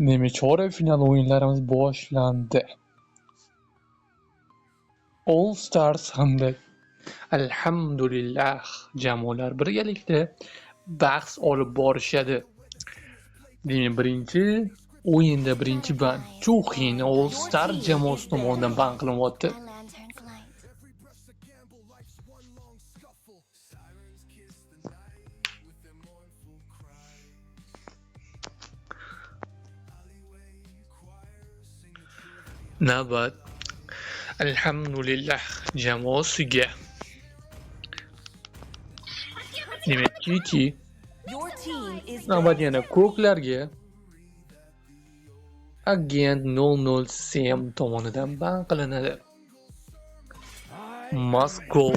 Demak, chorak final o'yinlarimiz boshlandi. All Stars hamda Alhamdulillah jamoalar birgalikda bahs olib borishadi. Demak, birinchi o'yinda birinchi ban Chuxin All Star jamoasi tomonidan ban qilinyapti. Navbat Alhamdulillah jamoasiga. Demak, Kiki navbat yana ko'klarga Agent 007 tomonidan ban qilinadi. Moskov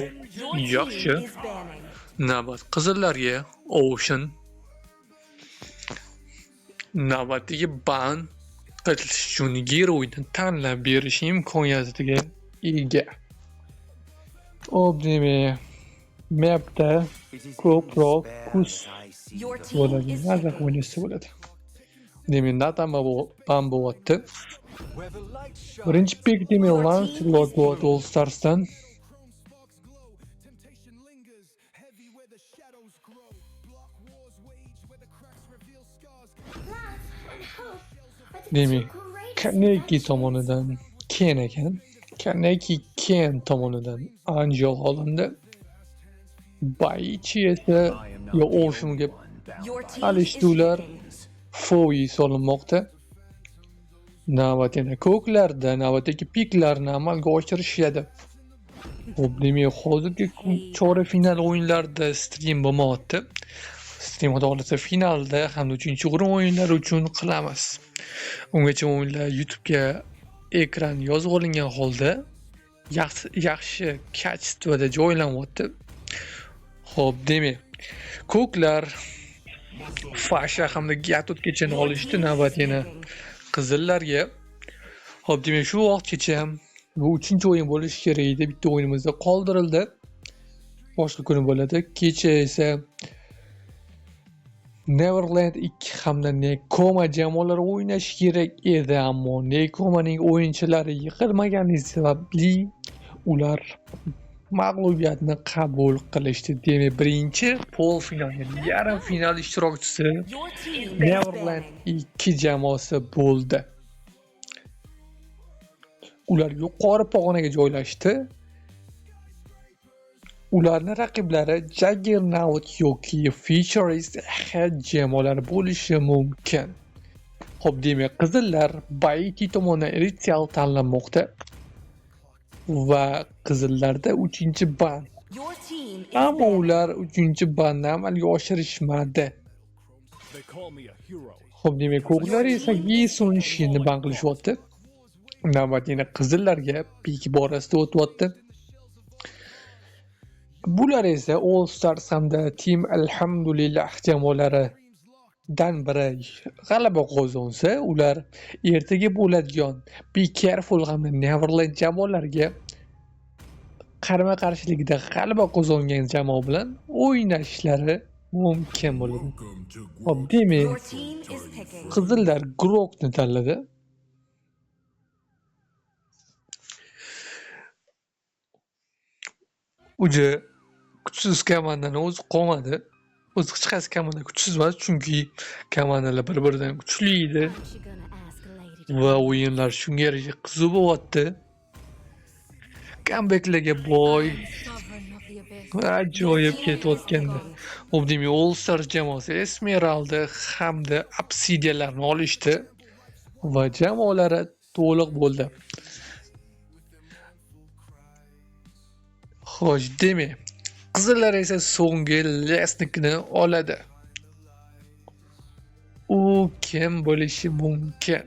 yaxshi. Navbat qizillarga Ocean. Navbatdagi ban qilish uchun geroyni tanlab berish imkoniyatiga ega. Xo'p, demak, mapda ko'proq kuz bo'ladi. Maza o'ynasa bo'ladi. Demak, Nathan ban bo'lyapti. Birinchi pik demak Lancelot bo'lyapti All Stars'dan. Demak, Kaneki tomonidan Ken ekan. Kaneki Ken tomonidan Angel olindi. Baichi esa yo Ocean'ga alishdi ular. Foyi solinmoqda. Navbat yana ko'klarda navbatdagi piklarni amalga oshirishadi. Xo'p, demak, hozirgi chorak final o'yinlarida stream bo'lmayapti. Stream xudo xohlasa finalda hamda 3-o'rin o'yinlari uchun qilamiz. Ungacha o'yinlar YouTube'ga ekran yozib olingan holda yaxshi yaxshi kачествоda joylanyapti. Xo'p, demak, ko'klar Fasha hamda Gatotgacha olishdi. Navbat yana qizillarga. Xo'p, demak, shu vaqtgacha bu 3-o'yin bo'lishi kerak edi. Bitta o'yinimizda qoldirildi. Boshqa kuni bo'ladi. Kecha esa Neverland 2 hamda Nekoma jamoalari o'ynashi kerak edi, ammo Nekomaning o'yinchilari yiqilmaganligi sababli ular mag'lubiyatni qabul qilishdi. Demak, birinchi polfinal, ya'ni yarim final ishtirokchisi Neverland 2 jamoasi bo'ldi. Ular yuqori pog'onaga joylashdi. Ularni raqiblari Juggernaut yoki Futurist Head jamoalari bo'lishi mumkin. Xo'p, demak, qizillar Baiti tomonidan Ritual tanlanmoqda va qizillarda 3-ban. Ammo ular 3-banni amalga oshirishmadi. Xo'p, demak, ko'klar esa Yisun Shinni ban qilishyapti. Navbat yana qizillarga pik borasida o'tyapti. Bular esa All Stars hamda Team Alhamdulillah jamoalaridan biri g'alaba qozonsa, ular ertaga bo'ladigan Be Careful hamda Neverland jamoalariga qarama-qarshiligida g'alaba qozongan jamoa bilan o'ynashlari mumkin bo'ladi. Xo'p, demak, qizillar Grokni tanladi. Уже kuchsiz komandani o'zi qolmadi. O'zi hech qaysi komanda kuchsiz emas, chunki komandalar bir-biridan kuchli edi va o'yinlar shunga yarasha qiziq bo'lyapti. Comebacklarga boy va ajoyib ketayotgandi. Xo'p, demak, All Stars jamoasi Esmeralda hamda Obsidianlarni olishdi va jamoalari to'liq bo'ldi. Xo'sh, demak, qizillar esa so'nggi lesnikni oladi. U kim bo'lishi mumkin?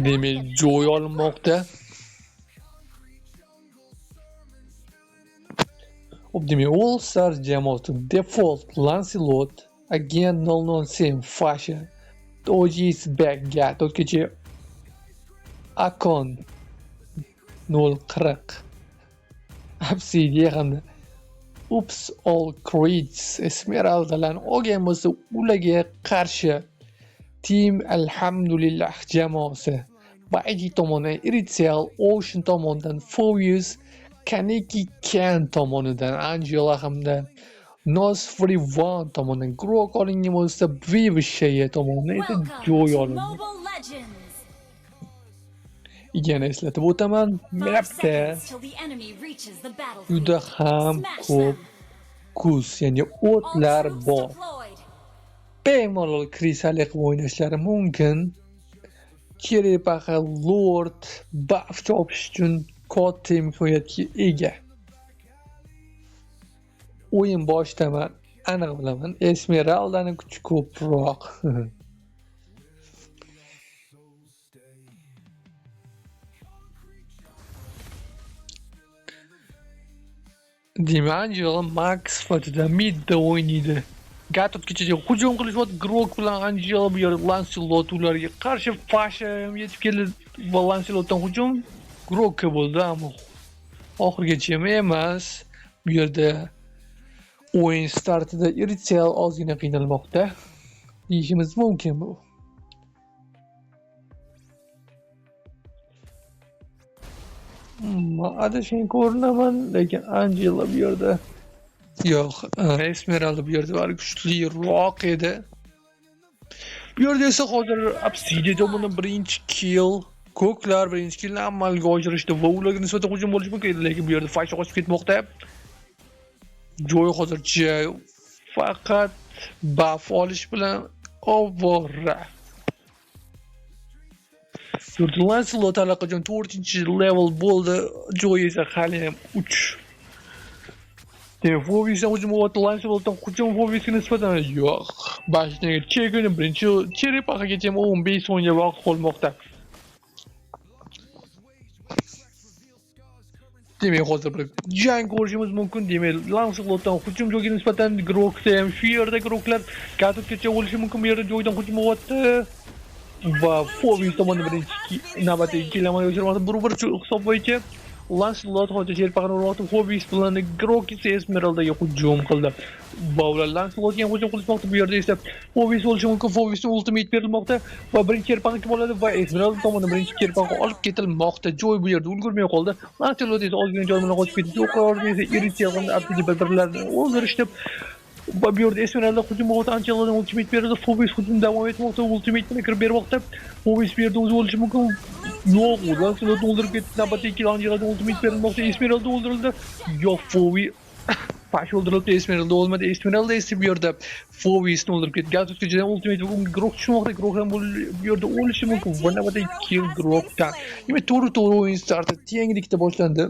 Demak, joy olinmoqda. Xo'p, demak, All Stars jamoasi Default Lancelot, Agent 007 Fasha, OG's Back Gatotgacha Akon 040 Obsidian hamda Oops All Crits Esmeraldalarni olgan bo'lsa, ularga qarshi Team Alhamdulillah jamoasi. YG tomonidan Irithel, Ocean tomonidan Phoveus, Kaneki Ken tomonidan Angela hamda Nos Free One tomonidan Grock olingan bo'lsa, Vivishaya tomonidan esa Joy olindi. Yana eslatib o'taman, mapda juda ham ko'p kuz, ya'ni o'tlar bor. Bemalol krisali qilib o'ynashlari mumkin. Черепаха Lord buff chopish uchun katta imkoniyatga ega. O'yin boshida man aniq bilaman, Esmeraldani kuchi ko'proq. Demak, Angela Max sifatida midda o'ynaydi. Gatotgacha hujum qilishyapti Grok bilan Angela, bu yerda Lancelot ularga qarshi Fasha ham yetib keldi va Lancelotdan hujum Grokka bo'ldi, ammo oxirigacha emas. Bu yerda o'yin startida Irithel ozgina qiynalmoqda deyishimiz mumkin bu. Adashgan ko'rinaman, lekin Angela bu yerda yo'q, Esmeralda bu yerda bari kuchliroq edi. Bu yerda esa hozir Obsidian tomonidan birinchi kill, ko'klar birinchi killni amalga oshirishdi va ularga nisbatan hujum bo'lishi mumkin edi, lekin bu yerda Fasha qochib ketmoqda. Joy hozircha faqat buff olish bilan ovora. Lancelot allaqachon 4-level bo'ldi, Joy esa hali ham 3. Demak, Phoveusdan hujum bo'lyapti, Lancelotdan hujum Phoveusga nisbatan yo'q. Bashniga chekini birinchi черепахagacha 15 soniya vaqt qolmoqda. Demak, hozir bir jang ko'rishimiz mumkin. Demak, Lancelotdan hujum Joyga nisbatan Grokda ham shu yerda Groklar Gatotgacha o'lishi mumkin. Bu yerda Joydan hujum bo'lyapti. Va Phoveus tomonidan birinchi navbatdagi kill amalga oshirilmoqda. Bir-bir hisob bo'yicha Lancelot hozir черепахani urmoqda. Phoveus bilan Grok esa Esmeraldaga hujum qildi. Va ular Lancelotga ham hujum qilishmoqda. Bu yerda esa Phoveus o'lishi mumkin. Phoveusning ultimate berilmoqda va birinchi черепаха kim oladi va Esmeralda tomonidan birinchi черепаха olib ketilmoqda. Joy bu yerda ulgurmay qoldi. Lancelot esa ozgina jon bilan qochib ketdi. Yo'q, esa Irithel hamda Obsidian bir-birlarini o'ldirishdi. Va bu yerda Esmeralda hujum bo'ldi, Angela'dan ultimate berildi. Phoveus hujum davom etmoqda, ultimate bilan kirib bermoqda. Phoveus bu yerda o'zi o'lishi mumkin. Yo'q, Lancelotni o'ldirib ketdi. Navbatdagi kill Angela'dan ultimate berilmoqda. Esmeralda o'ldirildi. Yo'q, Phoveus Pash o'ldirildi, Esmeralda o'lmadi. Esmeralda esa bu yerda Phoveusni o'ldirib ketdi. Gatotgacha ultimate unga Grok tushmoqda. Grok ham bu yerda o'lishi mumkin. Va navbatdagi kill Grokdan. Demak, to'g'ri o'yin starti tenglikda boshlandi.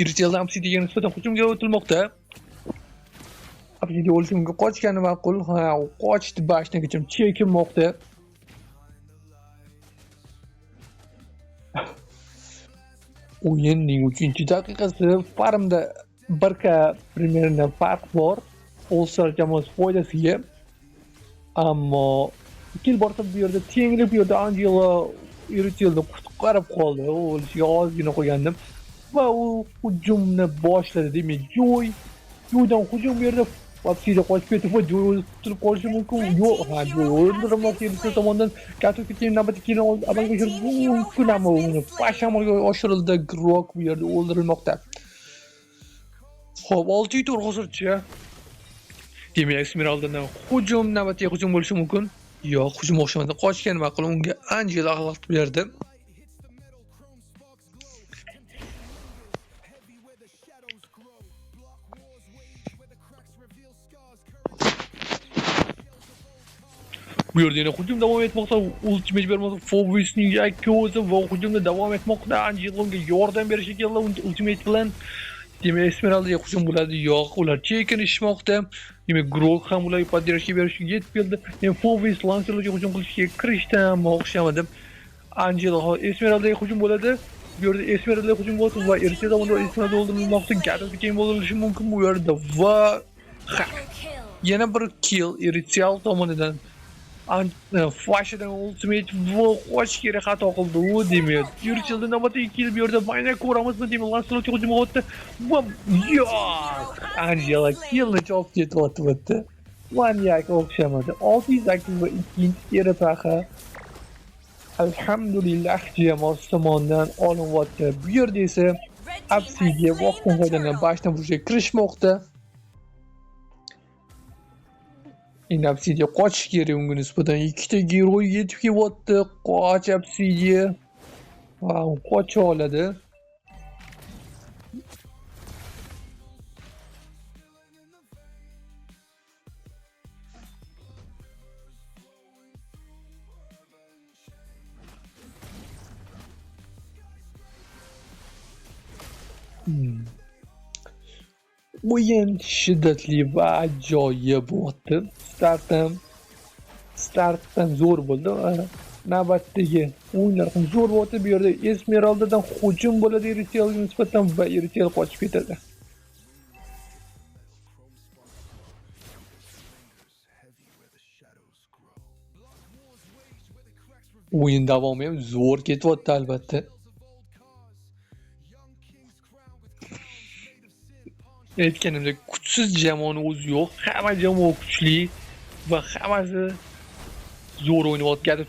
Iritheldan Obsidianga nisbatan hujumga o'tilmoqda. Obsidian o'lishi mumkin. Qochgani ma'qul. Ha, u qochdi, bashnigacha chekinmoqda. O'yinning 3-daqiqasi farmda 1K примерно farq bor. All-Star jamoasi foydasiga. Ammo kill borsa bu yerda tenglik, bu yerda Angela Irithelni qutqarib qoldi. U o'lishiga ozgina qo'ygandim va u hujumni boshladi. Demak, Joydan hujum bu yerda Obsidian qochib ketdi va Joy o'zi tutilib qolishi mumkin. Yo'q, ha, Joy o'ldirilmoqda Irithel tomonidan. Gatotga keyin navbatdagi killni amalga oshirib mumkin, ammo uni Pash amalga oshirildi. Grok bu yerda o'ldirilmoqda. Xo'p, 6-4 hozircha. Demak, Esmeraldadan hujum, navbatdagi hujum bo'lishi mumkin. Yo'q, hujum o'xshamadi. Qochgan ma'qul, unga Angela xalaqit berdi. Bu yerda yana hujum davom etmoqda. Ultimate bermoqda. Phoveusning yakka o'zi va hujumda davom etmoqda. Angela unga yordam berishga keldi ultimate bilan. Demak, Esmeraldaga hujum bo'ladi. Yo'q, ular chekinishmoqda. Demak, Grok ham ularga поддержка berishga yetib keldi. Demak, Phoveus Lancelotga hujum qilishga kirishdi, ammo o'xshamadi. Angela Esmeraldaga hujum bo'ladi. Bu yerda Esmeraldaga hujum bo'ldi va Irithel tomonidan Esmeralda o'ldirilmoqda. Gatotga keyin o'ldirilishi mumkin bu yerda va yana bir kill Irithel tomonidan. Flashidan ultimate va qochish kerak, xato qildi u demak. Yurichildi navbatdagi kill bu yerda. Mayna ko'ramizmi demak, Lancelotga hujum o'tdi. Va yo'q! Angela killni chopib ketyapti bu yerda. Manyak o'xshamadi. 608 va ikkinchi cherepаха. Alhamdulillah jamoasi tomonidan olinyapti. Bu yerda esa Obsidian vaqtdan foydalanib bashdan burchga kirishmoqda. Endi Obsidian qochish kerak, unga nisbatan ikkita geroy yetib kelyapti. Qoch Obsidian. Va u qocha oladi. O'yin shiddatli va ajoyib o'tdi. Startdan zo'r bo'ldi. Navbatdagi o'yinlar ham zo'r bo'ldi. Bu yerda Esmeraldadan hujum bo'ladi Iritielga nisbatan va Iritiel qochib ketadi. O'yin davomi ham zo'r ketyapti albatta. Aytganimdek, kuchsiz jamoani o'zi yo'q. Hamma jamoa kuchli va hammasi zo'r o'ynayapti. Gadir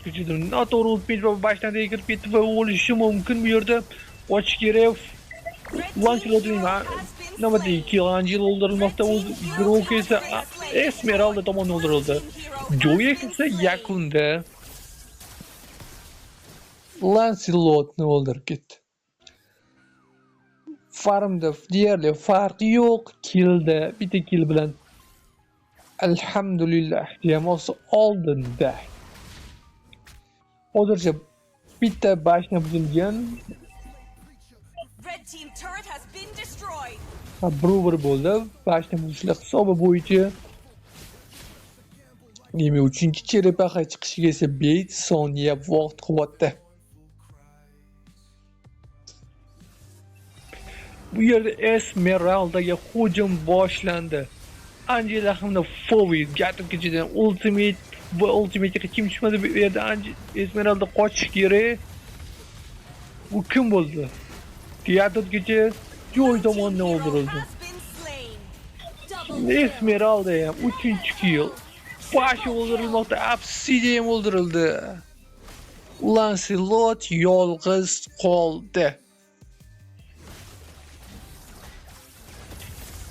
noto'g'ri ultimate va bashdan kirib ketdi va o'lishi mumkin bu yerda. Qochish kerak. Lancelotning navbatdagi kill Angela o'ldirilmoqda. O'z Grok esa Esmeralda tomonidan o'ldirildi. Joy esa yakunda Lancelotni o'ldirib ketdi. Farmda deyarli farq yo'q. Killda bitta kill bilan alhamdulillah jamoasi oldinda. Hozircha bitta bashna buzilgan. Bir bo'ldi. Bashna buzishlar hisobi bo'yicha. Demak, uchinchi cherepаха chiqishiga esa 5 soniya vaqt qolyapti. Bu yerda Esmeraldaga hujum boshlandi. Angela hamda Fovi Gatlikichidan ultimate va ultimatega kim tushmadi bu yerda Esmeralda qochish kerak. Bu kim bo'ldi? Gatlikichi Joy tomonidan o'ldirildi. Esmeralda ham 3-kill. Pasha o'ldirilmoqda, Obsidian ham o'ldirildi. Lancelot yolg'iz qoldi.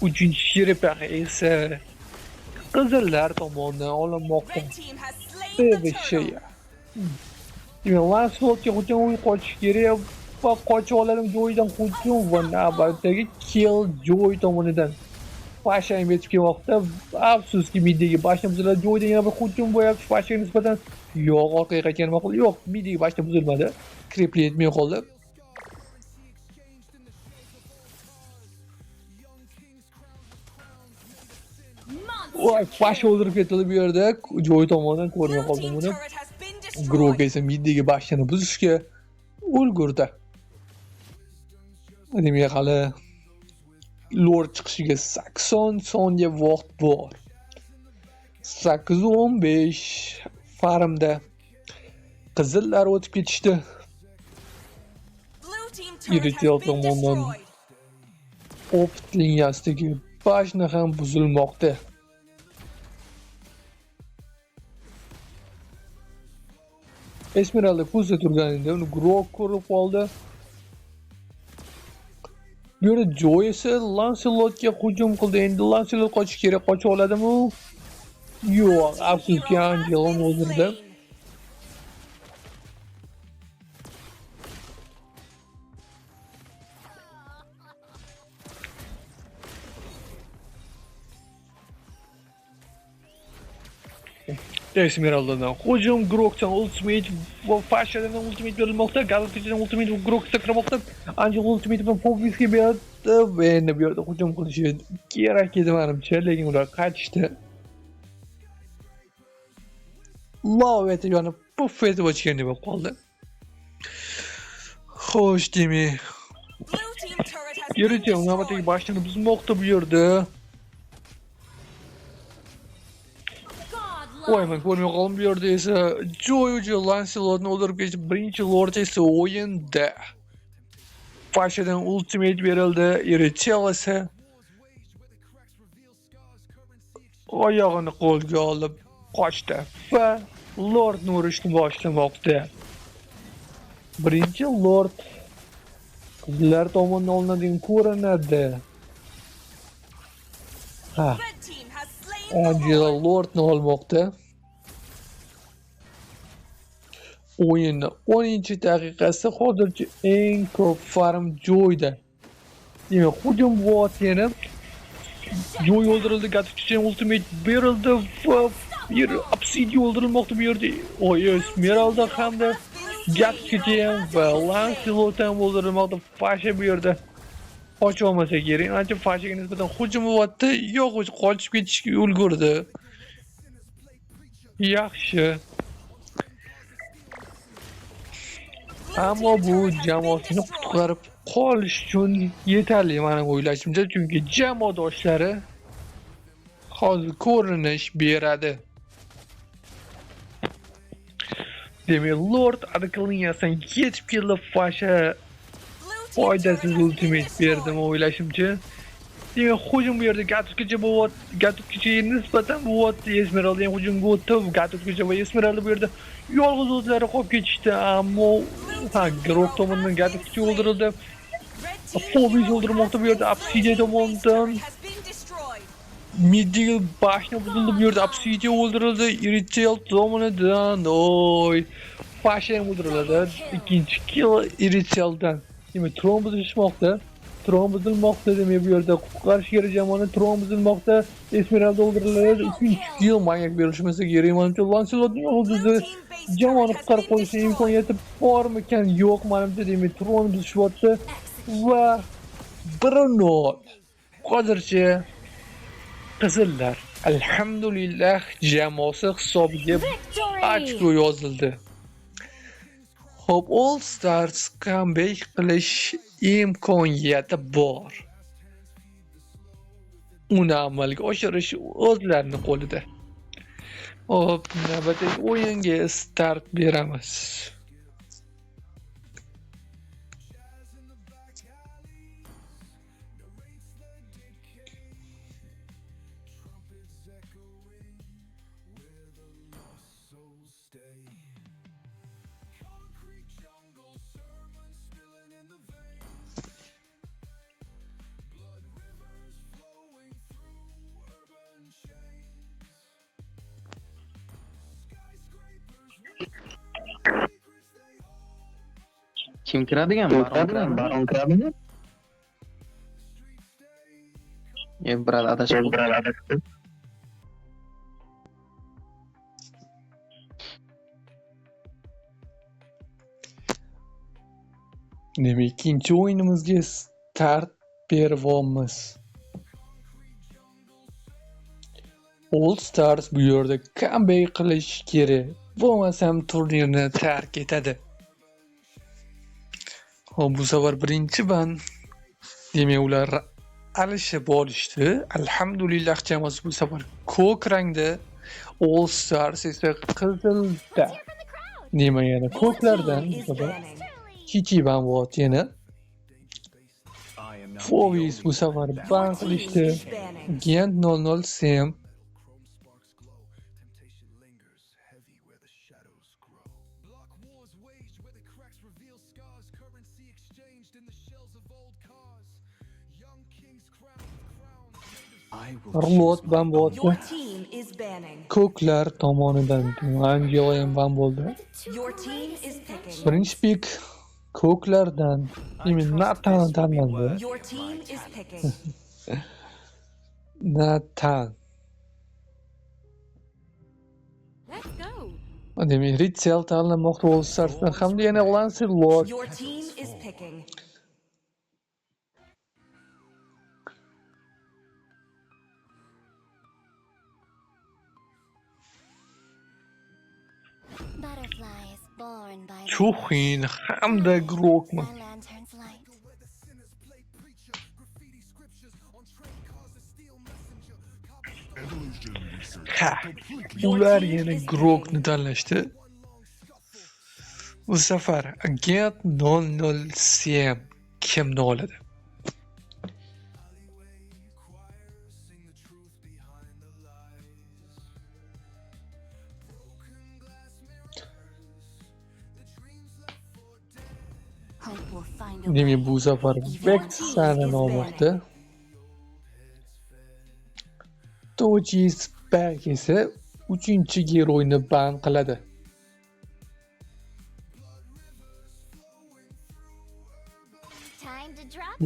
3- cherepаха esa qizillar tomonidan olinmoqda. Demak, Lancelotga hujum qochish kerak va qocha oladimi Joydan hujum va navbatdagi kill Joy tomonidan. Pasha ham yetib kelmoqda. Afsuski middagi bashna buziladi. Joydan yana bir hujum bo'lyapti Pashaga nisbatan. Yo'q, orqaga qaytgan ma'qul. Yo'q, middagi bashna buzilmadi. Krepli yetmay qoldi. Voy, Pasha o'ldirib ketildi bu yerda. Joy tomonidan ko'rmay qoldim buni. Grok esa middagi bashnani buzishga ulgurdi. Demak, hali Lord chiqishiga 80 soniya vaqt bor. 8:15 farmda qizillar o'tib ketishdi. Iritiel tomonidan opt liniyasidagi bashna ham buzilmoqda. Esmeralda ko'zda turganida uni Grok ko'rib qoldi. Bu yerda Joy esa Lancelotga hujum qildi. Endi Lancelot qochish kerak, qocha oladimi u? Yo'q, afsuski Angela uni o'ldirdi. Esmeraldadan hujum, Grokdan ultimate va Fashadan ultimate berilmoqda, Galacticdan ultimate va Grok sakramoqda. Angela ultimate bilan Povisga berdi va endi bu yerda hujum qilishi kerak edi menimcha, lekin ular qaytishdi. Lov etib yonib, puf etib o'chgandek bo'lib qoldi. Xo'sh, demak, Iritiel navbatdagi bashni buzmoqda bu yerda. Voy, men ko'rmay qoldim. Bu yerda esa Joyuji Lancelotni o'ldirib ketib, birinchi lord esa o'yinda. Pashadan ultimate berildi. Irithel esa oyog'ini qo'lga olib qochdi va lordni urishni boshlamoqda. Birinchi lord qizlar tomonidan olinadigan ko'rinadi. Ha. Angela lordni olmoqda. O'yinni 10-daqiqasi hozircha eng ko'p farm joyda. Demak, hujum bo'lyapti yana. Joy o'ldirildi, Gattuso ultimate berildi va bir Obsidian o'ldirilmoqda bu yerda. Oy, Esmeralda hamda Gattuso ham va Lancelot ham o'ldirilmoqda. Pasha bu yerda qocha olmasa kerak. Ancha Pashaga nisbatan hujum bo'lyapti. Yo'q, qochib ketishga ulgurdi. Yaxshi. Ammo bu jamoasini qutqarib qolish uchun yetarli mening o'ylashimcha, chunki jamoadoshlari hozir ko'rinish beradi. Demak, Lord Adakliniyasidan yetib keldi. Pasha foydasiz ultimate berdi o'ylashimcha. Demak, hujum bu yerda Gattusogacha bo'lyapti. Gattusoga nisbatan bo'lyapti. Esmeralda ham hujumga o'tdi. Gattusogacha va Esmeralda bu yerda yolg'iz o'zlari qolib ketishdi. Ammo ha, Grok tomonidan Gattuso o'ldirildi. Fobiz o'ldirmoqda bu yerda Obsidian tomonidan. Middle bashni buzildi bu yerda Obsidian o'ldirildi. Irithel tomonidan. Oy, Pasha ham o'ldiriladi. Ikkinchi kill Iritheldan. Demak, tron buzilishmoqda. Tron buzilmoqda. Demak, bu yerda qutqarish kerak jamoani. Tron buzilmoqda. Esmeralda o'ldiriladi. Uchinchi kill manyak berilishmasa kerak manimcha. Lancelotning o'zi jamoani qutqarib qolishning imkoniyati bormikan? Yo'q, manimcha. Demak, tron buzishyapti va 1-0. Hozircha qizillar alhamdulillah jamoasi hisobiga ochko yozildi. Xo'p, All Stars comeback qilish imkoniyati bor. Uni amalga oshirish o'zlarining qo'lida. Xo'p, navbatdagi o'yinga start beramiz. Kim kiradigan? Baron kiradimi? Brad adashib. Demak, ikkinchi o'yinimizga start beryapmiz. All Stars bu yerda comeback qilish kerak. Bo'lmasam turnirni tark etadi. Xo'p, bu safar birinchi ban. Demak, ular alishib olishdi. Alhamdulillah jamoasi bu safar ko'k rangda, All Stars esa qizilda. Demak, yana ko'klardan bu safar Kichi ban bo'lyapti yana. Fovis bu safar ban qilishdi. Gent 00 Sam. Lord ban bo'lyapti. Ko'klar tomonidan Angela ham ban bo'ldi. Birinchi pik ko'klardan, demak, Nathan tanlandi. Nathan. Demak, Ritzel tanlanmoqda All Starsdan hamda yana Lancelot. Chuxin hamda Grokman. Ha, ular yana Grokni tanlashdi. Bu safar Agent 007 kimni oladi? Demak, bu safar Vexen'ni olmoqda. Toji Spec esa 3-geroyni ban qiladi.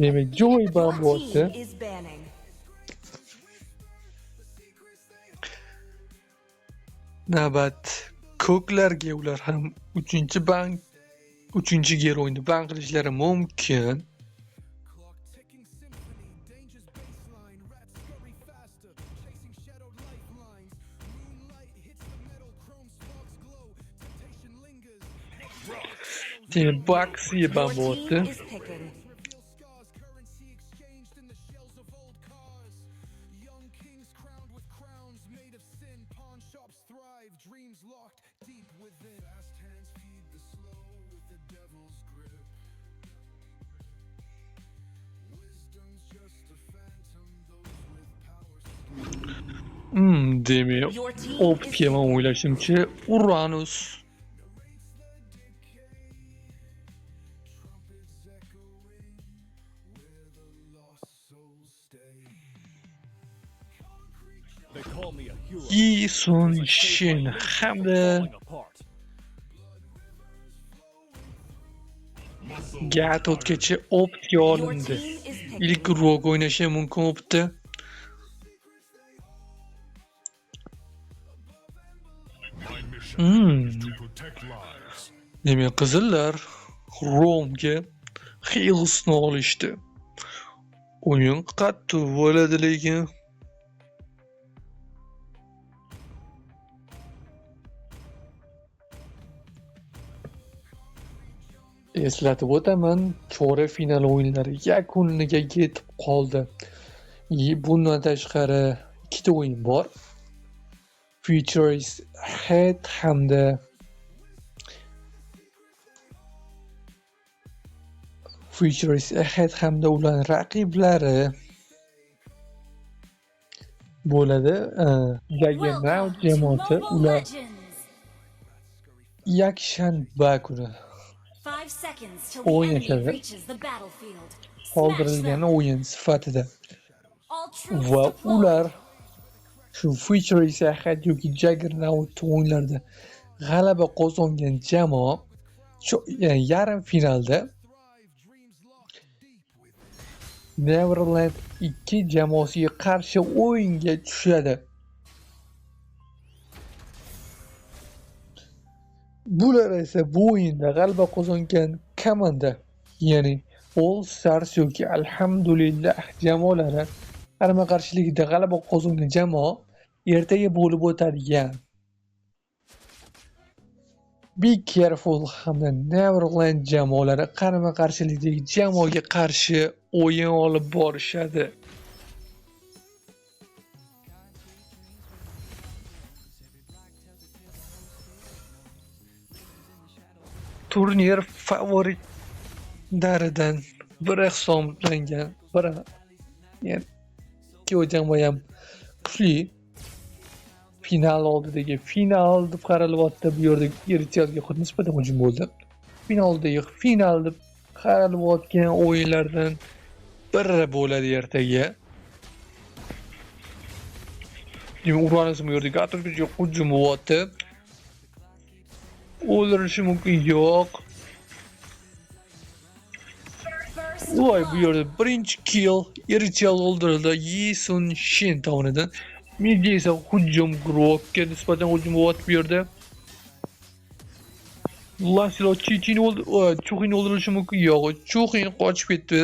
Demak, Joy ban bo'lyapti. Navbat ko'klarga, ular ham 3-geroyni ban qilishlari mumkin. Demak, Baxi ban bo'lyapti. Demak, Optga man o'ylashimcha Uranus. Yi Sun Shin hamda Gatotgacha Optga olindi. Ilk rok o'ynashi mumkin Optda. Demak, qizillar Romga Hillsni olishdi. O'yin qattiq bo'ladi lekin. Eslatib o'taman, chorak final o'yinlari yakuniga yetib qoldi. Bundan tashqari ikkita o'yin bor. Futures Head hamda Futures Ahead hamda ularning raqiblari bo'ladi. Juggernaut jamoasi ular yakshanba kuni o'ynashadi. Qoldirilgan o'yin sifatida va ular shu Futures Ahead yoki Juggernaut o'yinlarida g'alaba qozongan jamoa yarim finalda Neverland 2 jamoasiga qarshi o'yinga tushadi. Bular esa bu o'yinda g'alaba qozongan komanda, ya'ni All Stars yoki Alhamdulillah jamoalari qarama-qarshiligida g'alaba qozongan jamoa ertaga bo'lib o'tadigan Be Careful hamda Neverland jamoalari qarama-qarshilikdagi jamoaga qarshi o'yin olib borishadi. Turnir favoritlaridan biri hisoblangan, biri, ya'ni ikki jamoa ham kuchli. Final oldidagi final deb qaralyapti. Bu yerda Irtiozga nisbatan hujum bo'ldi. Finaldagi final deb qaralayotgan o'yinlardan biri bo'ladi ertaga. Demak, Uranus bu yerda Gatotga hujum bo'lyapti. O'ldirishi mumkin, yo'q. Voy, bu yerda birinchi kill Irtial o'ldirildi Yi Sun Shin tomonidan. Midga esa hujum Grokka nisbatan hujum bo'lyapti bu yerda. Lancelot Chichin o'ldi, Chuxin o'ldirilishi mumkin, yo'q. Chuxin qochib ketdi.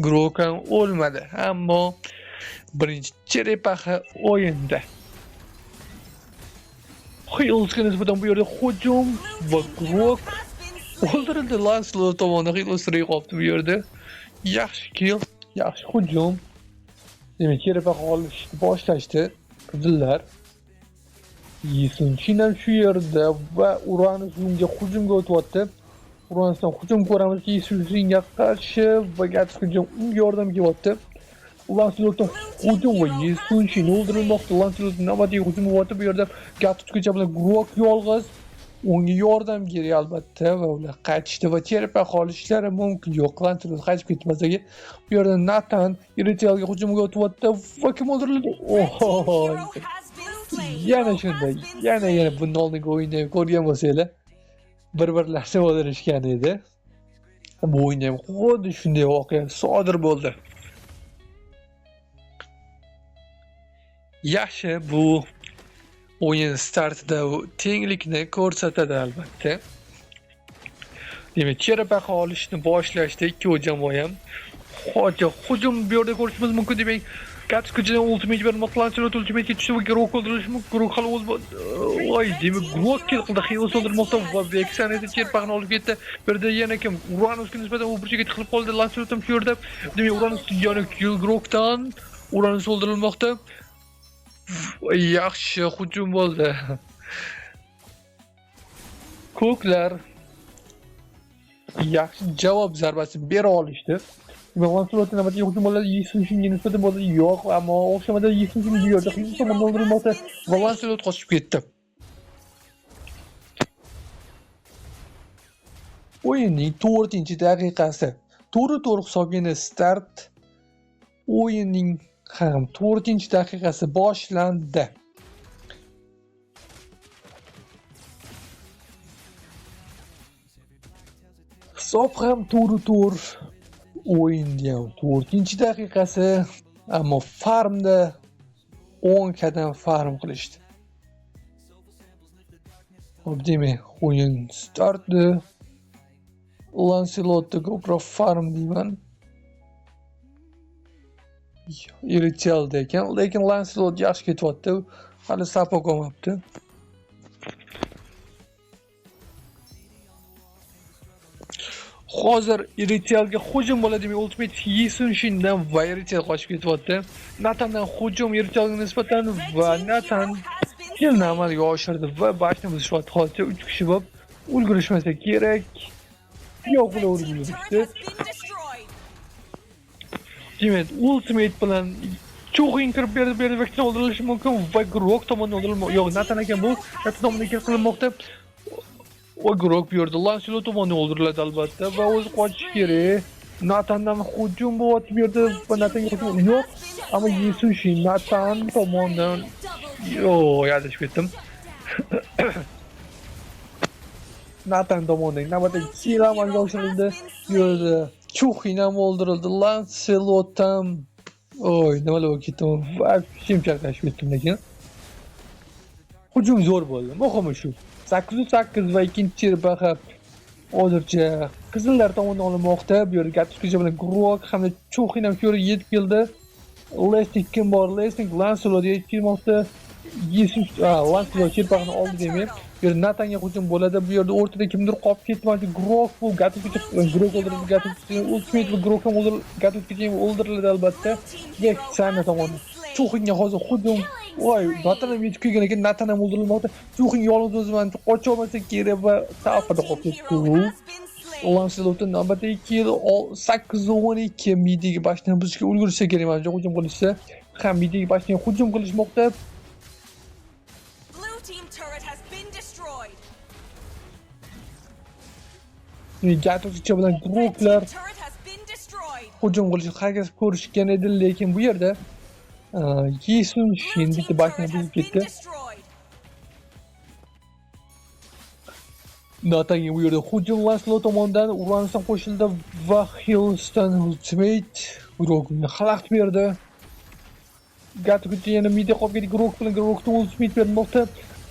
Grok ham o'lmadi, ammo birinchi cherepaxa o'yinda. Hillsga nisbatan bu yerda hujum va Grok o'ldirildi. Lancelot tomonidan Hills tirik qoldi bu yerda. Yaxshi kill, yaxshi hujum. Demak, cherepaxa olishni boshlashdi. Qizillar. Yisun ham shu yerda va Uranus unga hujumga o'tyapti. Uranusdan hujum ko'ramiz Yisunga qarshi va Gatsuga unga yordam kelyapti. Lancelotdan hujum va Yisun o'ldirilmoqda. Lancelot navbatdagi hujum bo'lyapti bu yerda. Gatsuga bilan Grok yolg'iz. Unga yordam kerak albatta va ular qaytishdi va cherpa qolishlari mumkin. Yo'q, Lancelot qaytib ketmasligi. Bu yerda Nathan Iritialga hujumga o'tyapti va kim o'ldirildi? Oho! Yana shunday, yana bundan oldingi o'yinda ham ko'rgan bo'lsanglar, bir-birlarini o'ldirishgan edi. Bu o'yinda ham xuddi shunday voqea sodir bo'ldi. Yaxshi, bu o'yin startida tenglikni ko'rsatadi albatta. Demak, cherapaxa olishni boshlashdi ikki jamoa ham. Hoji hujum bu yerda ko'rishimiz mumkin. Demak, Gatsukuchidan ultimate bermoqda, Lancelot ultimatega tushdi va Grok o'ldirilishi mumkin. Grok hali o'z voy, demak, Grok kill qildi, Heals o'ldirmoqda va Vexan esa cherpaqni olib ketdi. Bu yerda yana kim? Uranusga nisbatan u burchakka tiqilib qoldi. Lancelot ham shu yerda. Demak, Uranus yana kill Grokdan Uranus o'ldirilmoqda. Yaxshi hujum bo'ldi. Ko'klar yaxshi javob zarbasi bera olishdi. Lancelot navbatdagi hujum bo'ladi, Yisunga nisbatan bo'ladi. Yo'q, ammo o'xshamadi. Yisun bu yerda Hill tomonidan o'ldirilmoqda va Lancelot qochib ketdi. O'yinning 4-daqiqasi. To'g'ri hisobgina start. O'yinning ham 4-daqiqasi boshlandi. Hisob ham to'g'ri. O'yinning ham 4-daqiqasi, ammo farmda 10 qadam farm qilishdi. Xo'p, demak, o'yin startdi. Lancelotda ko'proq farm deyman. Irichelda ekan, lekin Lancelot yaxshi ketyapti. Hali sapok olmabdi. Hozir Irichelga hujum bo'ladi, demak, ultimate Yisun Shindan va Irichel qochib ketyapti. Nathandan hujum Irichelga nisbatan va Nathan killni amalga oshirdi va bashni buzishyapti. Hozircha 3 kishi bo'lib ulgurishmasa kerak. Yo'q, ular ulgurishdi. Demak, ultimate bilan Chuxin kirib berdi, va o'ldirilishi mumkin va Grok tomonidan o'ldirilmoqda. Yo'q, Nathan ekan bu. Nathan tomonidan kill qilinmoqda. Va Grok bu yerda Lancelot tomonidan o'ldiriladi albatta va o'zi qochish kerak. Nathandan hujum bo'lyapti bu yerda va Nathanga hujum yo'q, ammo Yisun Shin Nathan tomonidan yo'q, adashib ketdim. Nathan tomonidan navbatdagi kill amalga oshirildi. Bu yerda Chuxin ham o'ldirildi. Lancelot ham oy, nimalar bo'lib ketdi? Вообще chalkashib ketdim lekin. Hujum zo'r bo'ldi. Muhimi shu. 8-8 va ikkinchi cherpaxa hozircha qizillar tomonidan olinmoqda. Bu yerda Gatsukucha bilan Grok hamda Chuxin ham shu yerga yetib keldi. Lesnik kim bor? Lesnik Lancelot yetib kelmoqda. Yesus, Lancelot cherpaqni oldi demak. Bu yerda Nathanga hujum bo'ladi. Bu yerda o'rtada kimdir qolib ketmoqda. Grok bu Gatsukucha Grok o'ldirildi. Gatsukucha ultimate va Grok ham o'ldirildi. Gatsukucha ham o'ldirildi albatta. Vexana tomonidan. Chuxinga hozir hujum. Voy, Nathan ham yetib kelgan ekan, Nathan ham o'ldirilmoqda. Chuxin yolg'iz o'zi bilan qocha olmasa kerak va tafada qolib ketdi. Lancelotning navbatdagi kill 8-12 midigi bashni buzishga ulgursa kerak manimcha, hujum qilishsa. Ham midigi bashni hujum qilishmoqda. Gatsukucha bilan Groklar hujum qilishga harakat ko'rishgan edi, lekin bu yerda Yisun Shin bitta bashni buzib ketdi. Natanga bu yerda hujum Lancelot tomonidan Uranusdan qo'shildi va Hillsdan ultimate Grokni xalaqit berdi. Gatsukucha yana midda qolib ketdi. Grok bilan Grokni ultimate bermoqda.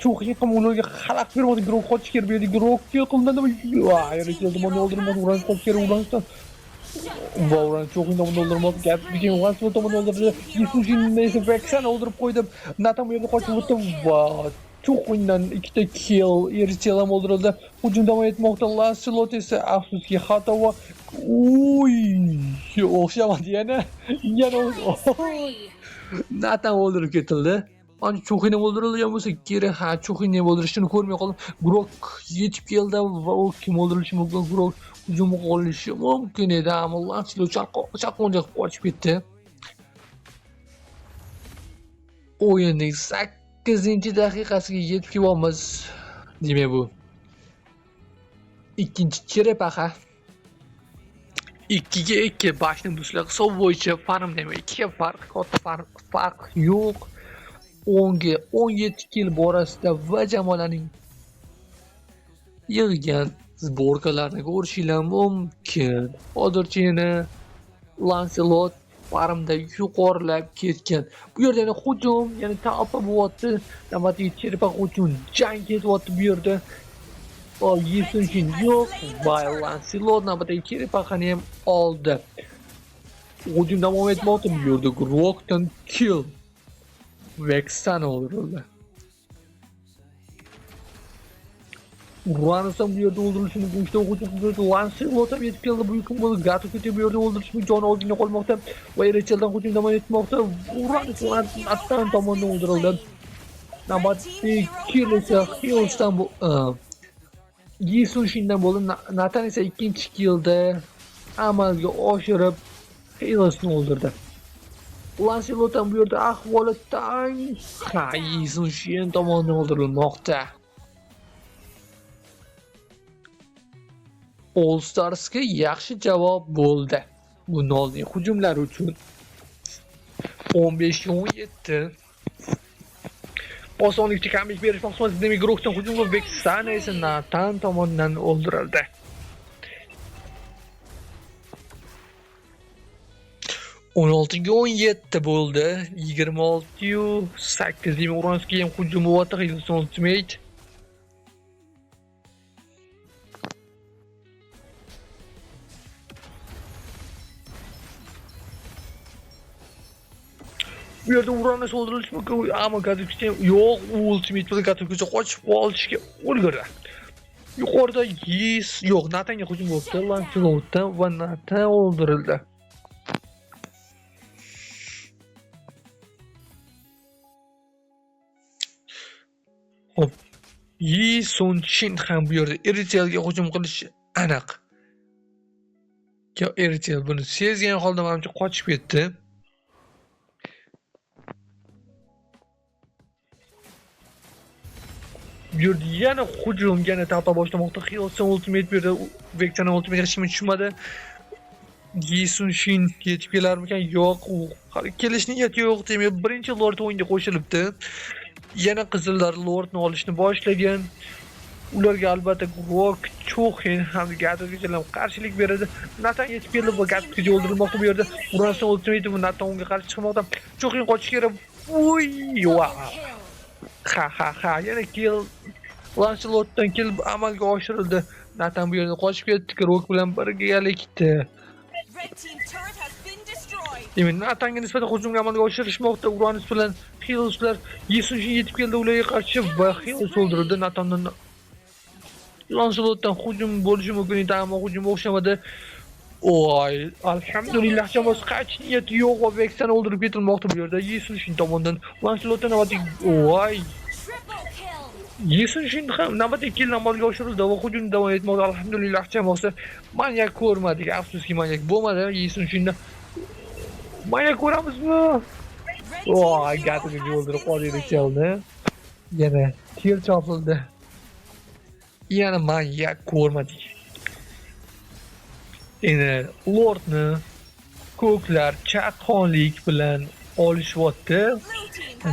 Chuxin ham ularga xalaqit bermoqda. Grok qochish kerak bu yerda. Grok kill qilindi. Voy, Iricel tomonidan o'ldirilmoqda. Uranus qochish kerak Uranusdan. Va Uranus Chuxin tomonidan o'ldirilmoqda. Gatsukucha Lancelot tomonidan o'ldirildi. Yisun Shinni esa Vexan o'ldirib qo'ydi. Nathan bu yerda qochib o'tdi va Chuxindan ikkita kill, Iricel ham o'ldirildi. Hujum davom etmoqda. Lancelot esa afsuski xato va uy, o'xshamadi yana. Yana Nathan o'ldirib ketildi. Ancha Chuxini o'ldirilgan bo'lsa kerak. Ha, Chuxini o'ldirishini ko'rmay qoldim. Grok yetib keldi va u kim o'ldirilishi mumkin? Grok hujum qilishi mumkin edi, ammo Lancelot chaqqoncha qochib ketdi. O'yinning 8-daqiqasiga yetib kelyapmiz. Demak, bu ikkinchi cherepaxa. 2-2 bashni buzishlar hisob bo'yicha farm demak 2 farq, katta farq yo'q. 10ga 17 kill borasida va jamoalarning yig'gan sborkalarni ko'rishinglar mumkin. Hozircha yana Lancelot farmda yuqorilab ketgan. Bu yerda yana hujum, yana talpa bo'lyapti. Navbatdagi cherepaxa uchun jang ketyapti bu yerda. Yisun yo'q va Lancelot navbatdagi cherepaxani ham oldi. Hujum davom etmoqda. Bu yerda Grokdan kill. Vexan o'ldirildi. Uranus ham bu yerda o'ldirilishi mumkin. Uchta hujum qildi. Lancelot ham yetib keldi. Bu kim bo'ldi? Gato bu yerda o'ldirilishi mumkin. Joni ozgina qolmoqda va Ericheldan hujum davom etmoqda. Uranus Nathan tomonidan o'ldirildi. Navbatdagi kill esa Hillsdan bu Yisun Shindan bo'ldi. Nathan esa ikkinchi killda amalga oshirib Hillsni o'ldirdi. Lancelot ham bu yerda ahvoli tang. Ha, Yisun Shin tomonidan o'ldirilmoqda. All Starsga yaxshi javob bo'ldi. Bundan oldingi hujumlar uchun 15-17. Osonlikcha comeback berish maqsadida demak Grokdan hujum va Vexana esa Nathan tomonidan o'ldirildi. 16-17 bo'ldi. 26-8 demak Uranusga ham hujum bo'lyapti. Hillston Ultimate. Bu yerda Uranus o'ldirilishi mumkin, ammo Gatukcha yo'q, ultimate bilan Gatukcha qochib qolishga ulgurdi. Yuqorida Yis yo'q, Natanga hujum bo'libdi, Lancelotdan va Nathan o'ldirildi. Xo'p, Yi Sun Shin ham bu yerda Erichelga hujum qilishi aniq. Erichel buni sezgan holda manimcha qochib ketdi. Bu yerda yana hujum, yana talpa boshlamoqda. Hillston ultimate bu yerda Vector'ning ultimate hech kim tushmadi. Yi Sun Shin yetib kelarmikan? Yo'q, u hali kelish niyati yo'q. Demak, birinchi lord o'yinga qo'shilibdi. Yana qizillar lordni olishni boshlagan. Ularga albatta Grok, Chuxin ham Gatto'ga ham qarshilik beradi. Nathan yetib keldi va Gatto'ga o'ldirilmoqda bu yerda. Uranusning ultimate va Nathan unga qarshi chiqmoqda. Chuxin qochish kerak. Uy, va. Ha ha ha, yana kill Lancelotdan kill amalga oshirildi. Nathan bu yerda qochib ketdi, Grok bilan birgalikda. Demak, Nathanga nisbatan hujumga amalga oshirishmoqda. Uranus bilan Hillslar Yisun yetib keldi ularga qarshi va Hills o'ldirildi. Nathandan Lancelotdan hujum bo'lishi mumkin edi, ammo hujum o'xshamadi. Oy, alhamdulillah, jamoasi qaytish niyati yo'q va Vexani o'ldirib ketilmoqda bu yerda. Yisun Shin tomonidan Lancelotdan navbatdagi oy. Yisun Shin ham navbatdagi kill amalga oshirildi va hujum davom etmoqda. Alhamdulillah, jamoasi manyak ko'rmadik. Afsuski manyak bo'lmadi. Yisun Shinda manyak ko'ramizmi? Voy, Gatto'ga o'ldirib qoldi chelni. Yana kill chopildi. Yana manyak ko'rmadik. Endi Lordni ko'klar chaqqonlik bilan olishyapti.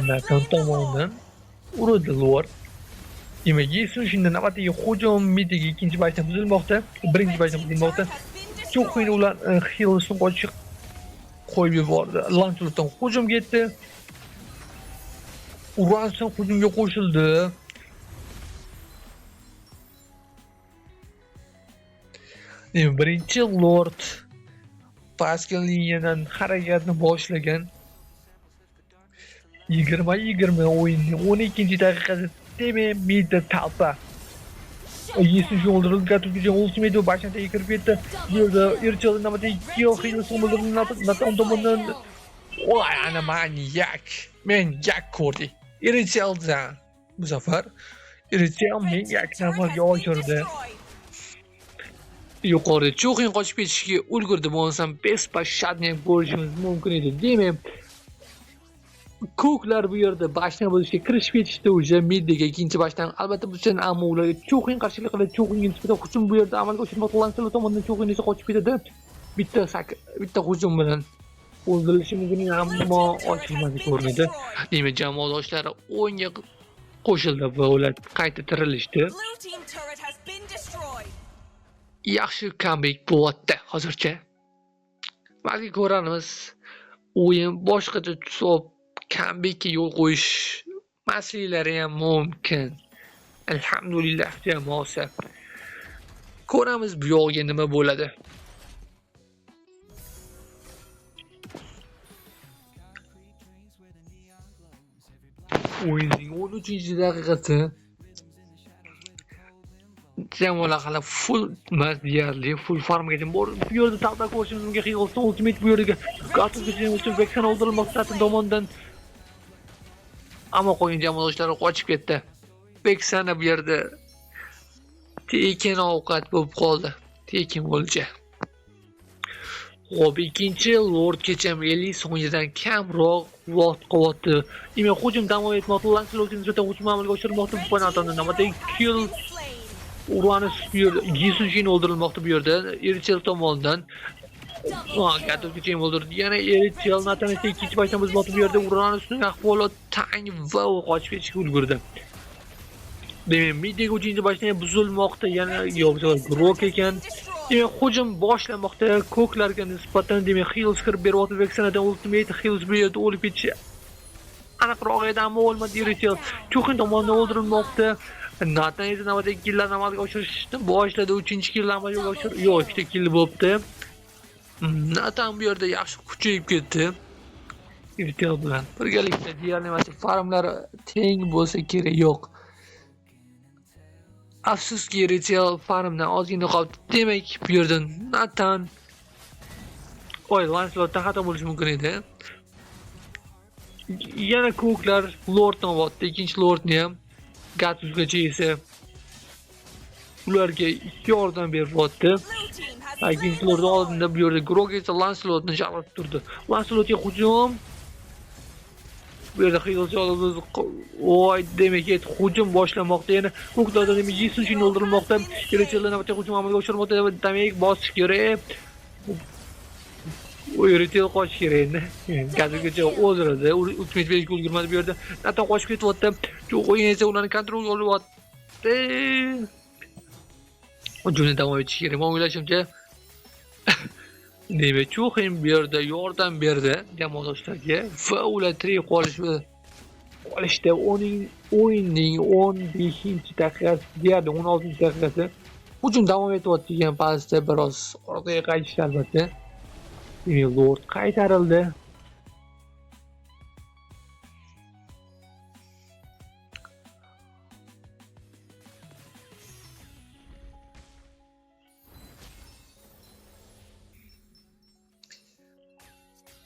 Nathan tomonidan urildi Lord. Demak, Yisun Shinda navbatdagi hujum midagi ikkinchi baytdan buzilmoqda. Birinchi baytdan buzilmoqda. Chuxin ular Hillsni qochib qo'yib yubordi. Lancelotdan hujum ketdi. Uranusdan hujumga qo'shildi. Demak, birinchi Lord pastki liniyadan harakatni boshlagan. 20-20 o'yinning 12-daqiqasida demak midda talpa. Yisun Shin o'ldirildi. Gatto'ga ultimate va bashanta kirib ketdi. Bu yerda Irchel navbatdagi kill Hillsni o'ldirildi. Nathan tomonidan. Voy, ana manyak. Manyak ko'rdik. Iricheldan bu safar Irichel menga amalga oshirdi. Yuqorida Chuxin qochib ketishga ulgurdi, bo'lmasam bespashadni ham ko'rishimiz mumkin edi. Demak, ko'klar bu yerda bashni buzishga kirishib ketishdi o'sha middiga ikkinchi bashdan. Albatta buzishdan, ammo ularga Chuxin qarshilik qiladi. Chuxinga nisbatan hujum bu yerda amalga oshirilmoqda. Lancelot tomonidan Chuxin esa qochib ketadi. Bitta hujum bilan o'ldirilishi mumkin, ammo ochilmadi ko'rinadi. Demak, jamoadoshlari o'yinga qo'shildi va ular qayta tirilishdi. Yaxshi comeback bo'lyapti hozircha. Balki ko'ramiz, o'yin boshqacha tus olib comebackka yo'l qo'yish masliklari ham mumkin. Alhamdulillah jamoasi. Ko'ramiz bu yog'iga nima bo'ladi. O'yinning 13-daqiqasi. Jamoalar hali full emas deyarli, full farmgacha bor. Bu yerda taqdir ko'rishimiz mumkin. Hillston ultimate bu yerga Gatusga uchun Vexen o'ldirilmoqda tomonidan. Ammo qolgan jamoadoshlari qochib ketdi. Vexen bu yerda tekin ovqat bo'lib qoldi. Tekin o'lja. Xo'p, ikkinchi lordgacha 50 soniyadan kamroq vaqt qolyapti. Demak, hujum davom etmoqda. Lancelotga nisbatan hujum amalga oshirilmoqda. Bu Nathandan navbatdagi kill Uranus bu yerda Yisunjin o'ldirilmoqda bu yerda Erichel tomonidan. Gatusgacha ham o'ldirdi. Yana Erichel Nathan esa ikkinchi bashdan buzmoqda bu yerda. Uranusning ahvoli tang va u qochib ketishga ulgurdi. Demak, middagi uchinchi bashdan ham buzilmoqda. Yana yo'q, Grok ekan. Demak, hujum boshlanmoqda ko'klarga nisbatan. Demak, Hills kirib beryapti Vexenadan ultimate. Hills bu yerda o'lib ketishi aniqroq edi, ammo o'lmadi. Erichel Chuxin tomonidan o'ldirilmoqda. Nathan esa navbatdagi killlarni amalga oshirishni boshladi. 3-killni amalga oshir, yo'q, 2ta kill bo'libdi. Nathan bu yerda yaxshi kuchayib ketdi. Erichel bilan birgalikda deyarli mana farmlar teng bo'lsa kerak, yo'q. Afsuski Erichel farmdan ozgina qoldi. Demak, bu yerda Nathan oy, Lancelotdan xato bo'lishi mumkin edi. Yana ko'klar lordni olyapti. Ikkinchi lordni ham Gatusgacha esa ularga yordam beryapti. Ikkinchi lord oldinda bu yerda Grok esa Lancelotni chalib turdi. Lancelotga hujum. Bu yerda Hills'ga oy, demak, hujum boshlanmoqda. Yana ko'klardan demak Yisunjin o'ldirilmoqda. Ericheldan navbatdagi hujum amalga oshirilmoqda. Demak, bosish kerak. Erichel qochish kerak endi. Gatusgacha o'ldiradi. Ultimate berishga ulgurmadi bu yerda. Nathan qochib ketyapti. Chuxin esa ularni kontrolga olyapti. Hujumni davom etish kerak. Men o'ylashimcha demak, Chuxin bu yerda yordam berdi jamoadoshlarga va ular tirik qolishdi. O'yinning 15-daqiqasi, deyarli 16-daqiqasi. Hujum davom etyapti degan pastda biroz orqaga qaytishdi albatta. Demak, lord qaytarildi.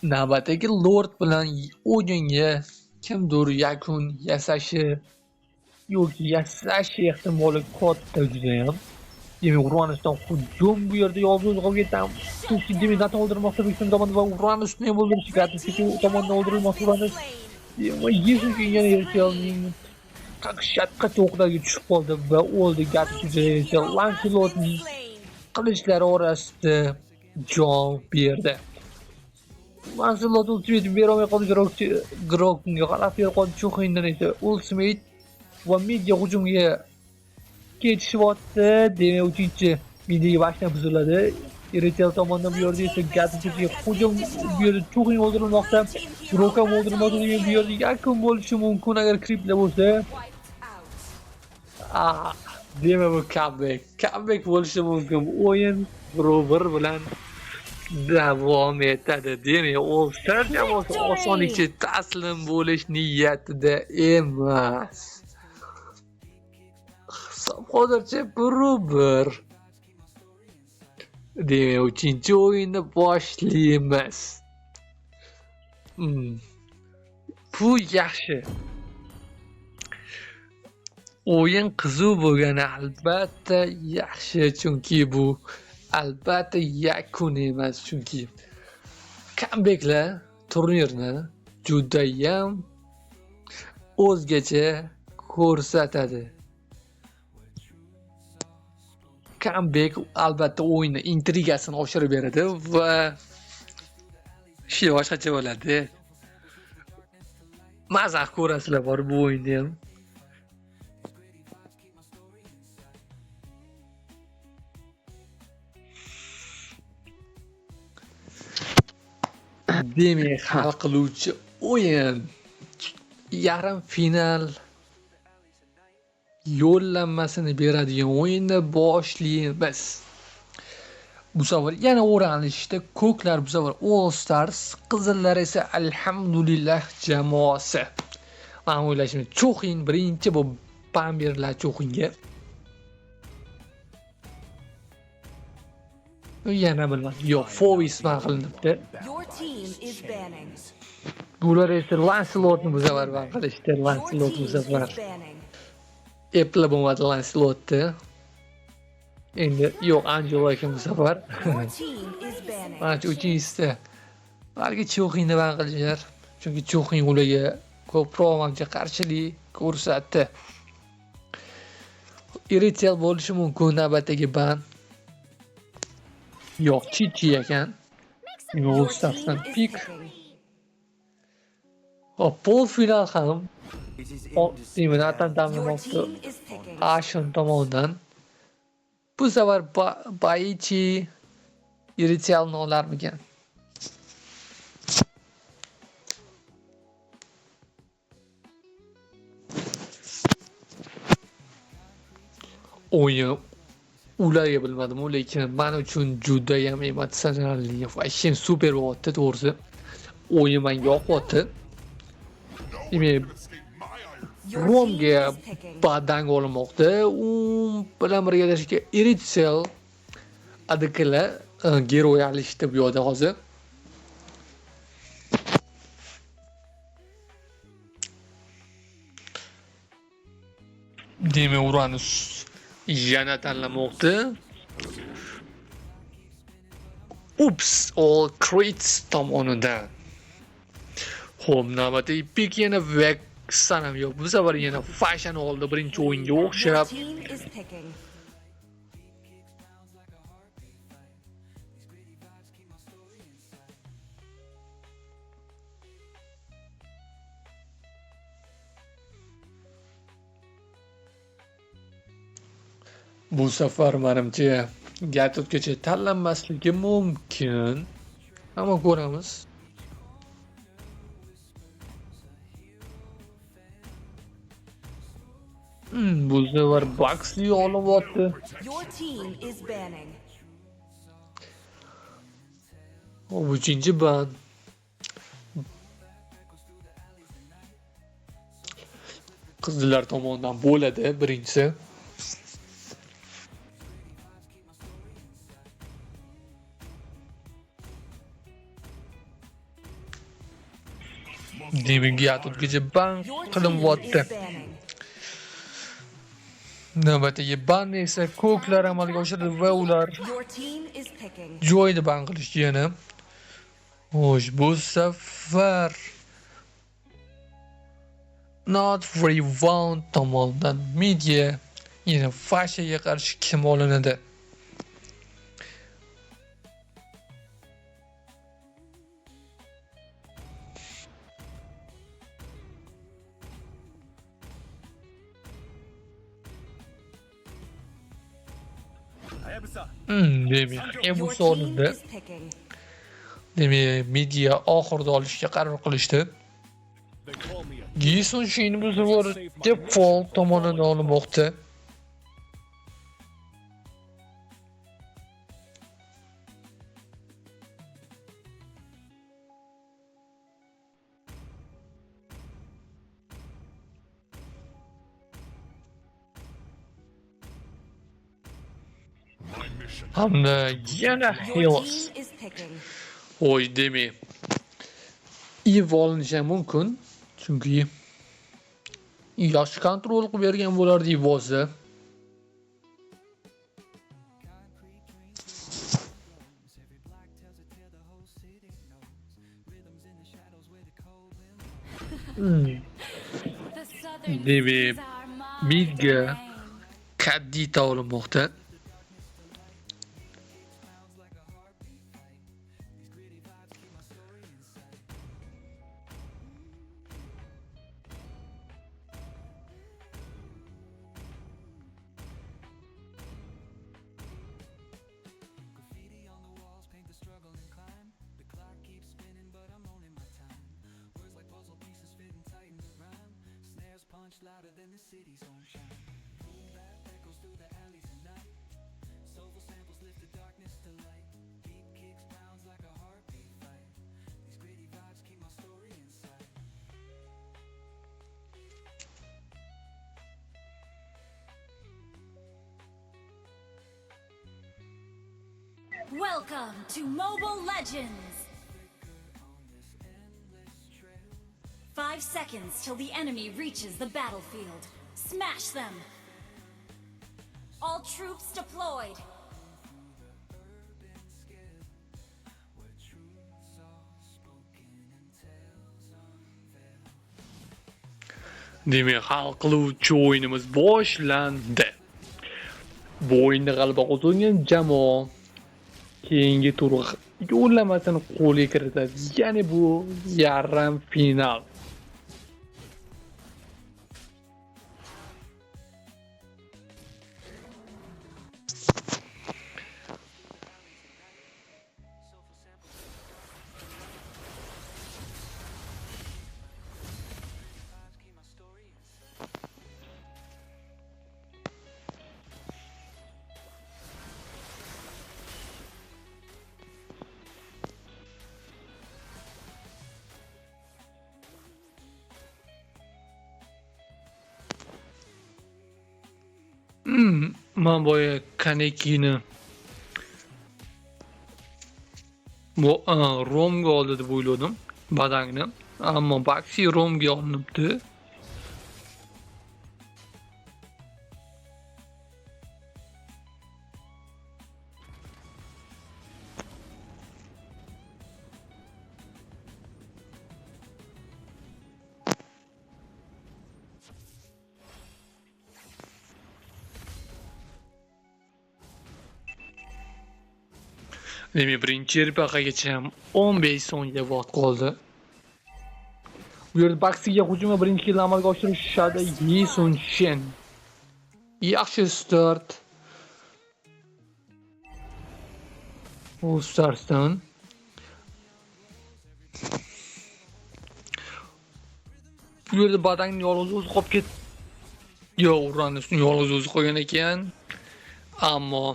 Navbatdagi lord bilan o'yinga kimdir yakun yasashi yoki yasashi ehtimoli katta judayam. Demak, Uranusdan hujum bu yerda yolg'iz qolib ketdi. Demak, Nathan o'ldirmoqda Vixen tomonidan va Uranusni ham o'ldirishi Gatusga tomonidan o'ldirilmoqda Uranus. Demak, Yisunjin yana Erichelning qaqshatqa to'qlarga tushib qoldi va o'ldi. Gatusga Erichel Lancelotning qilichlari orasida jon berdi. Lancelot ultimate bera olmay qoldi. Grokga qarab berib qoldi. Chuxindan esa ultimate va midga hujumga ketishyapti. Demak, 3-chi midga bashdan buziladi. Erichel tomonidan bu yerda esa Gatusga hujum, bu yerda Chuxin o'ldirilmoqda. Grok ham o'ldirilmoqda. Demak, bu yerda yakun bo'lishi mumkin agar kriplar bo'lsa. Demak, bu comeback. Comeback bo'lishi mumkin. O'yin 1-1 bilan davom etadi. Demak, All Star jamoasi osonlikcha taslim bo'lish niyatida emas. Hisob hozircha 1-1. Demak, 3-o'yinni boshlaymiz. Bu yaxshi. O'yin qiziq bo'lgani albatta yaxshi, chunki bu albatta yakun emas, chunki comebacklar turnirni judayam o'zgacha ko'rsatadi. Comeback albatta o'yinni intrigasini oshirib beradi va shu boshqacha bo'ladi. Maza ko'rasizlar bor bu o'yinni ham. Demak, hal qiluvchi o'yin yarim final yo'llanmasini beradigan o'yinni boshlaymiz. Bu safar yana o'ranishda ko'klar, bu safar All Stars, qizillar esa alhamdulillah jamoasi. Men o'ylashimcha Cho'xin birinchi bu ban beriladi Cho'xinga. Yana bilmadim. Yo'q, Fovis ban qilinibdi. Bular esa Lancelotni bu safar ban qilishdi. Lancelot bu safar eplab bo'lmadi Lancelotni. Endi yo'q, Angelo ekan bu safar. Mana uchinchisida balki Cho'xinni ban qilishar. Chunki Cho'xin ularga ko'proq manimcha qarshilik ko'rsatdi. Irithel bo'lishi mumkin navbatdagi ban. Yo'q, Chichi ekan. All Stars'dan pik. Hop, polfinal ham Natan tanlamoqda Ashon tomonidan. Bu safar Baichi Irithelni olarmikan? O'yin ularga bilmadim, lekin men uchun juda ham emotsionalli, вообще super bo'lyapti, to'g'risi. O'yin menga yoqyapti. Demak, Romga badang olinmoqda. U bilan birgalashga Irithel ADKlar geroy alishdi bu yerda hozir. Demak, Uranus yana tanlamoqda. Ups, All Crits tomonidan. Xo'p, navbatdagi pik yana Vexan ham yo'q. Bu safar yana Fashion oldi birinchi o'yinga o'xshab. Bu safar menimcha Gatotgacha tanlanmasligi mumkin. Ammo ko'ramiz. Bu safar Baxley olyapti. Uchinchi ban. Qizillar tomonidan bo'ladi birinchisi. Demak, Gatotgacha ban qilinyapti. Navbatdagi ban esa ko'klar amalga oshirdi va ular joyida ban qilishdi yana. Xo'sh, bu safar Not Rewound tomonidan media yana Fashaga qarshi kim olinadi? Demak, bu sonunda demak media oxirida olishga qaror qilishdi. Gison Shin bu safar default tomonidan olinmoqda. Hamda yana Helos. Oy, demak, Eve olinishi mumkin, chunki Yaxshi kontrol qilib bergan bo'lardi Ivozi. Demak, midga Kadita olinmoqda. Welcome to Mobile Legends! 5 seconds till the enemy reaches the battlefield. Smash them! All troops deployed! Demak, hal qiluvchi o'yinimiz boshlandi. Bu o'yinda g'alaba qozongan jamoa keyingi tur yo'llanmasini qo'lga kiritadi. Ya'ni bu yarim final. Man boya Kanekini bu Romga oldi deb o'yladim Badangni, ammo Baxi Romga olinibdi. Demak, birinchi cherpaqagacha ham 15 soniya vaqt qoldi. Bu yerda Baxiga hujum va birinchi killni amalga oshirishadi Yisun Shen. Yaxshi start. U startdan bu yerda Badangni yolg'iz o'zi qolib ketdi. Yo'q, Uranusni yolg'iz o'zi qolgan ekan. Ammo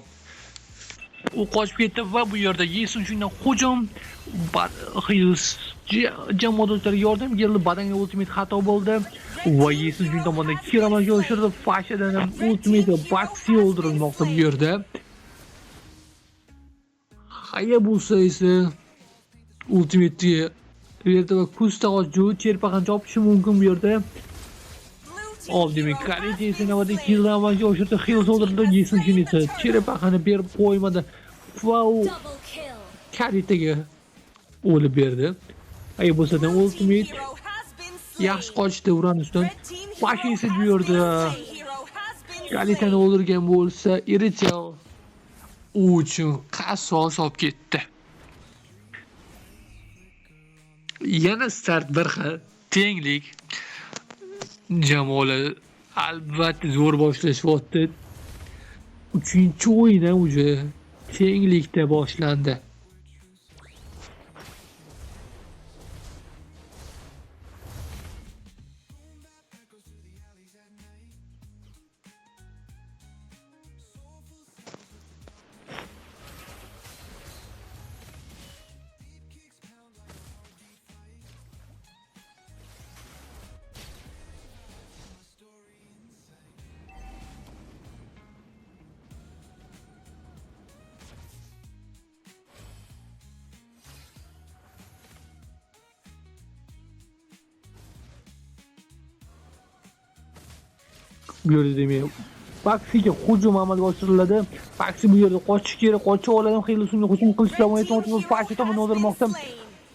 u qochib ketdi va bu yerda Yesun shundan hujum Hills jamoadoshlariga yordam keldi. Badanga ultimate xato bo'ldi va Yesun shun tomondan kill amalga oshirdi. Fashadan ham ultimate Baxi o'ldirilmoqda bu yerda. Hayabusa esa ultimate berdi va Kusta cherpaqani chopishi mumkin bu yerda. Demak, Kalita esa navbatdagi killni amalga oshirdi. Hills o'ldirildi. Yesun shun esa cherpaqani berib qo'ymadi va u Kalitaga o'lib berdi. Hayabusadan ultimate yaxshi qochdi Uranusdan. Pasha esa bu yerda Kalitani o'ldirgan bo'lsa, Iritel u uchun qasos olib ketdi. Yana start bir xil tenglik. Jamoalar albatta zo'r boshlashyapti. 3-o'yin ham уже tenglikda boshlandi. Bu yerda demak Baksiga hujum amalga oshiriladi. Baksi bu yerda qochish kerak, qocha oladi. Xeyli unga hujum qilish davom etmoqda. Baksi tomonidan o'ldirilmoqda.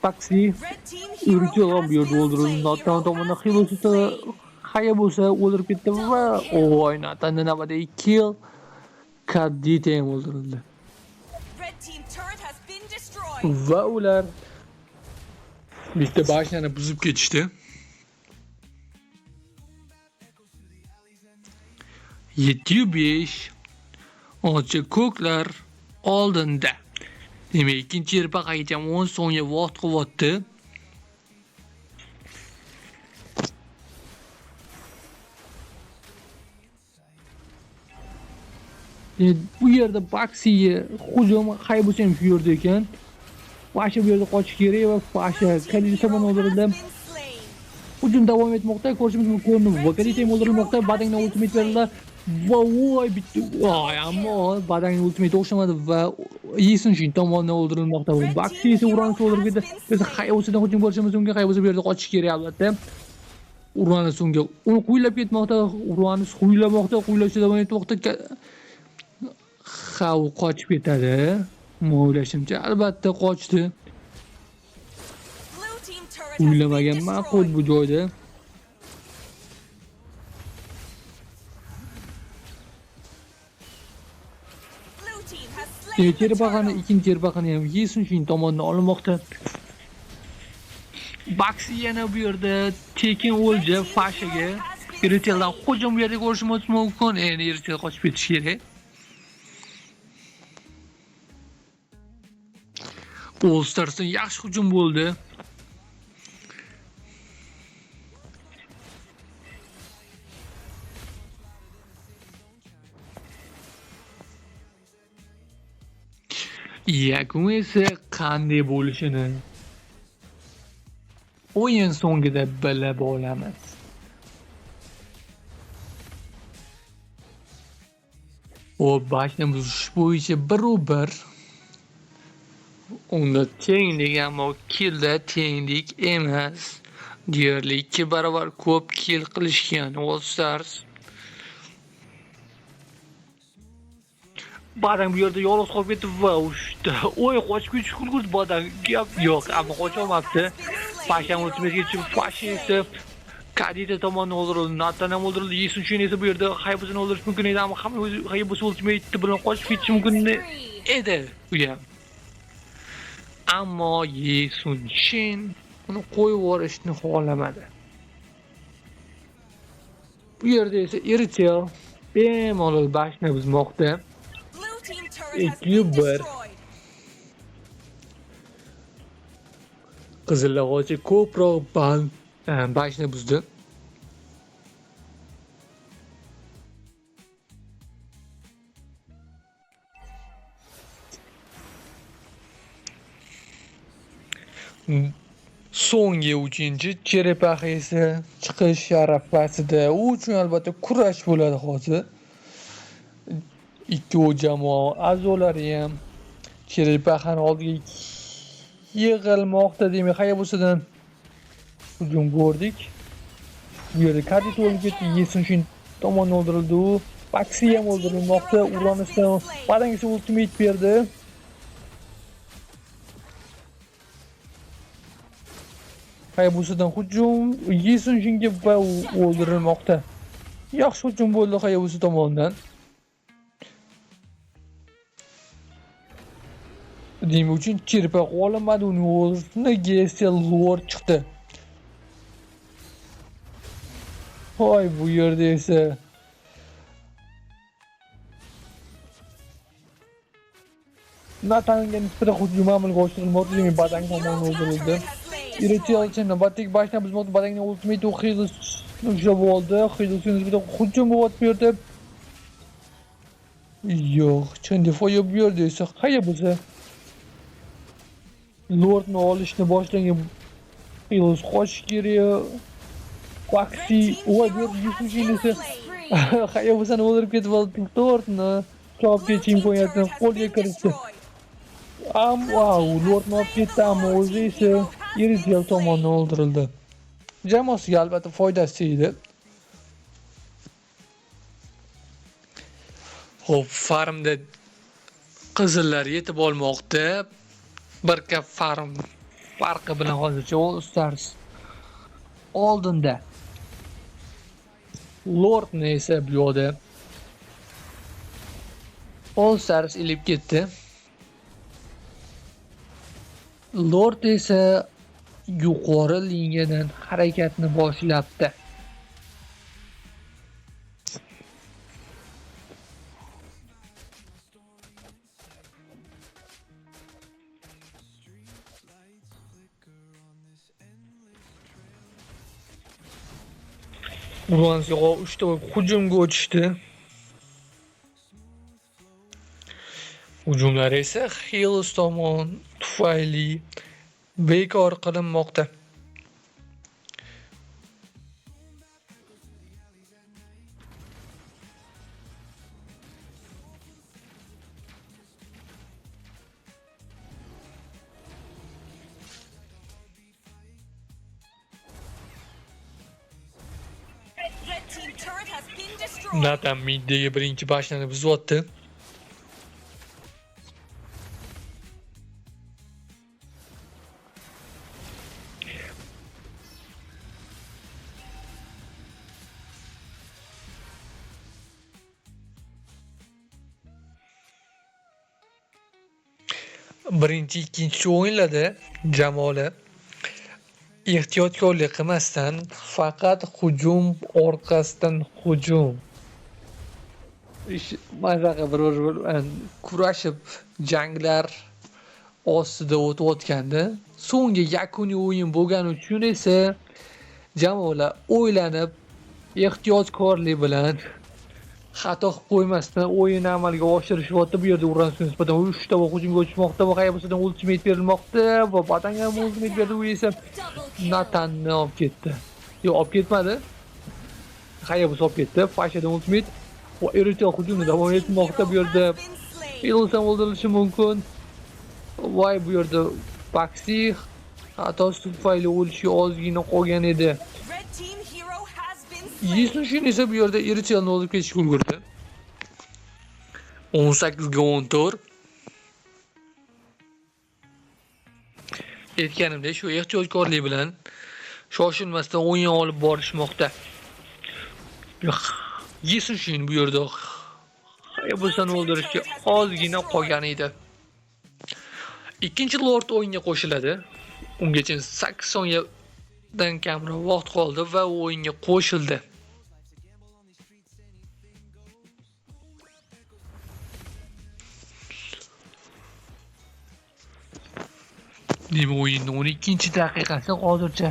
Baksi Irchel bu yerda o'ldirildi. Natan tomonidan Xeyli Hayabusa o'ldirib ketdi va oy, Natanning navbatdagi kill Kadita ham o'ldirildi. Va ular bitta bashnani buzib ketishdi. 7-5 Hozircha ko'klar oldinda. Demak, ikkinchi yerpaqagacha 10 soniya vaqt qolyapti. Bu yerda Baksiga hujum Hayabusa ham shu yerda ekan. Pasha bu yerda qochish kerak va Pasha Kadita tomonidan o'ldirildi. Hujum davom etmoqda. Ko'rishimiz mumkin. Va Kadita ham o'ldirilmoqda. Badangdan ultimate berildi. Va voy bitta, voy, ammo Badangning ultimate o'xshamadi va Yisun Shin tomonidan o'ldirilmoqda. Baksi esa Uranus o'ldirib ketdi. Biz Hayabusadan hujum ko'rishimiz mumkin. Hayabusa bu yerda qochish kerak albatta. Uranus unga uni quylab ketmoqda. Uranus quylamoqda, quylashda davom etmoqda. Ha, u qochib ketadi. Men o'ylashimcha albatta qochdi. O'ylamagan ma'qul bu joyda. Cherpaqani, ikkinchi cherpaqani ham Yisun Shin tomonidan olinmoqda. Baksi yana bu yerda tekin o'lja Fashaga. Iriteldan hujum bu yerda ko'rishimiz mumkin. Endi Iritel qochib ketishi kerak. All Stars'ın yaxshi hujum bo'ldi. Yakun esa qanday bo'lishini o'yin so'ngida bilib olamiz. O bashni buzish bo'yicha 1-1. Unda tenglik, ammo killda tenglik emas. Deyarli 2 barobar ko'p kill qilishgan All Stars. Badang bu yerda yolg'iz qolib ketdi va uchdi. Oy, qochib ketish ulgurdi Badang. Gap yo'q, ammo qocha olmabdi. Pasha ultimatega chiqib, Pasha esa Kadita tomonidan o'ldirildi, Natan ham o'ldirildi. Yisun Shin esa bu yerda Hayabusani o'ldirish mumkin edi, ammo hamma o'zi Hayabusa ultimate bilan qochib ketishi mumkin edi u ham. Ammo Yisun Shin uni qo'yib yuborishni xohlamadi. Bu yerda esa Irchel bemalol bashni buzmoqda. 2-1. Qizillar hozir ko'proq bashni buzdi. So'nggi uchinchi cherepaxa esa chiqish arafasida. U uchun albatta kurash bo'ladi hozir. Ikki jamoa a'zolari ham cherepaxani oldiga yig'ilmoqda. Demak, Hayabusadan hujum ko'rdik. Bu yerda Kadita o'lib ketdi. Yisun Shin tomonidan o'ldirildi u. Baksi ham o'ldirilmoqda. Uranusdan Badang esa ultimate berdi. Hayabusadan hujum Yisun Shinga va u o'ldirilmoqda. Yaxshi hujum bo'ldi Hayabusa tomonidan. Demak, uchun cherpak olinmadi, uning o'rniga esa Lord chiqdi. Voy, bu yerda esa Natanga nisbatan hujum amalga oshirilmoqda. Demak, Badang tomonidan o'ldirildi. Irchel navbatdagi bashni buzmoqda. Badangning ultimate Xeylusni ushlab oldi. Xeylusga nisbatan hujum bo'lyapti bu yerda. Yo'q, Chendifoyo bu yerda esa Hayabusa Lordni olishni boshlagan. Xeylus qochish kerak. Baxi, voy, bu yerda Yisun Shin esa Hayabusani o'ldirib ketib oldi. Lordni chopib ketish imkoniyatini qo'lga kiritdi. Wow, Lordni olib ketdi, ammo o'zi esa Irchel tomonidan o'ldirildi. Jamoasiga albatta foydasi tegdi. Xo'p, farmda qizillar yetib olmoqda. Bir kap farm farqi bilan hozircha All Stars oldinda. Lordni esa bu yoqda All Stars ilib ketdi. Lord esa yuqori liniyadan harakatni boshlabdi. Ulansiga 3 ta hujumga o'tishdi. Hujumlar esa Heels tomon tufayli bekor qilinmoqda. Nathan middagi birinchi bashnani buzyapti. Birinchi, ikkinchi o'yinlarda jamoalar ehtiyotkorlik qilmasdan faqat hujum orqasidan hujum mazaqa bir-biri bilan kurashib janglar ostida o'tayotgandi. So'nggi yakuniy o'yin bo'lgani uchun esa jamoalar o'ylanib ehtiyotkorlik bilan xato qilib qo'ymasdan o'yinni amalga oshirishyapti. Bu yerda Uranusga nisbatan 3 ta hujumga o'tishmoqda va Hayabusadan ultimate berilmoqda va Batanga ham ultimate berdi. U esa Natanni olib ketdi. Yo'q, olib ketmadi. Hayabusa olib ketdi. Fashadan ultimate va Eritel hujumni davom etmoqda. Bu yerda Eagles ham o'ldirilishi mumkin. Voy, bu yerda Baxi xatosi tufayli o'lishiga ozgina qolgan edi. Yisun esa bu yerda Eritelni o'ldirib ketishga ulgurdi. 18ga 14. Aytganimdek, shu ehtiyotkorlik bilan shoshilmasdan o'yin olib borishmoqda. Yisun bu yerda Hayabusani o'ldirishga ozgina qolgan edi. Ikkinchi Lord o'yinga qo'shiladi. Ungacha 8 soniyadan kamroq vaqt qoldi va u o'yinga qo'shildi. Demak, o'yinning 12-daqiqasi hozircha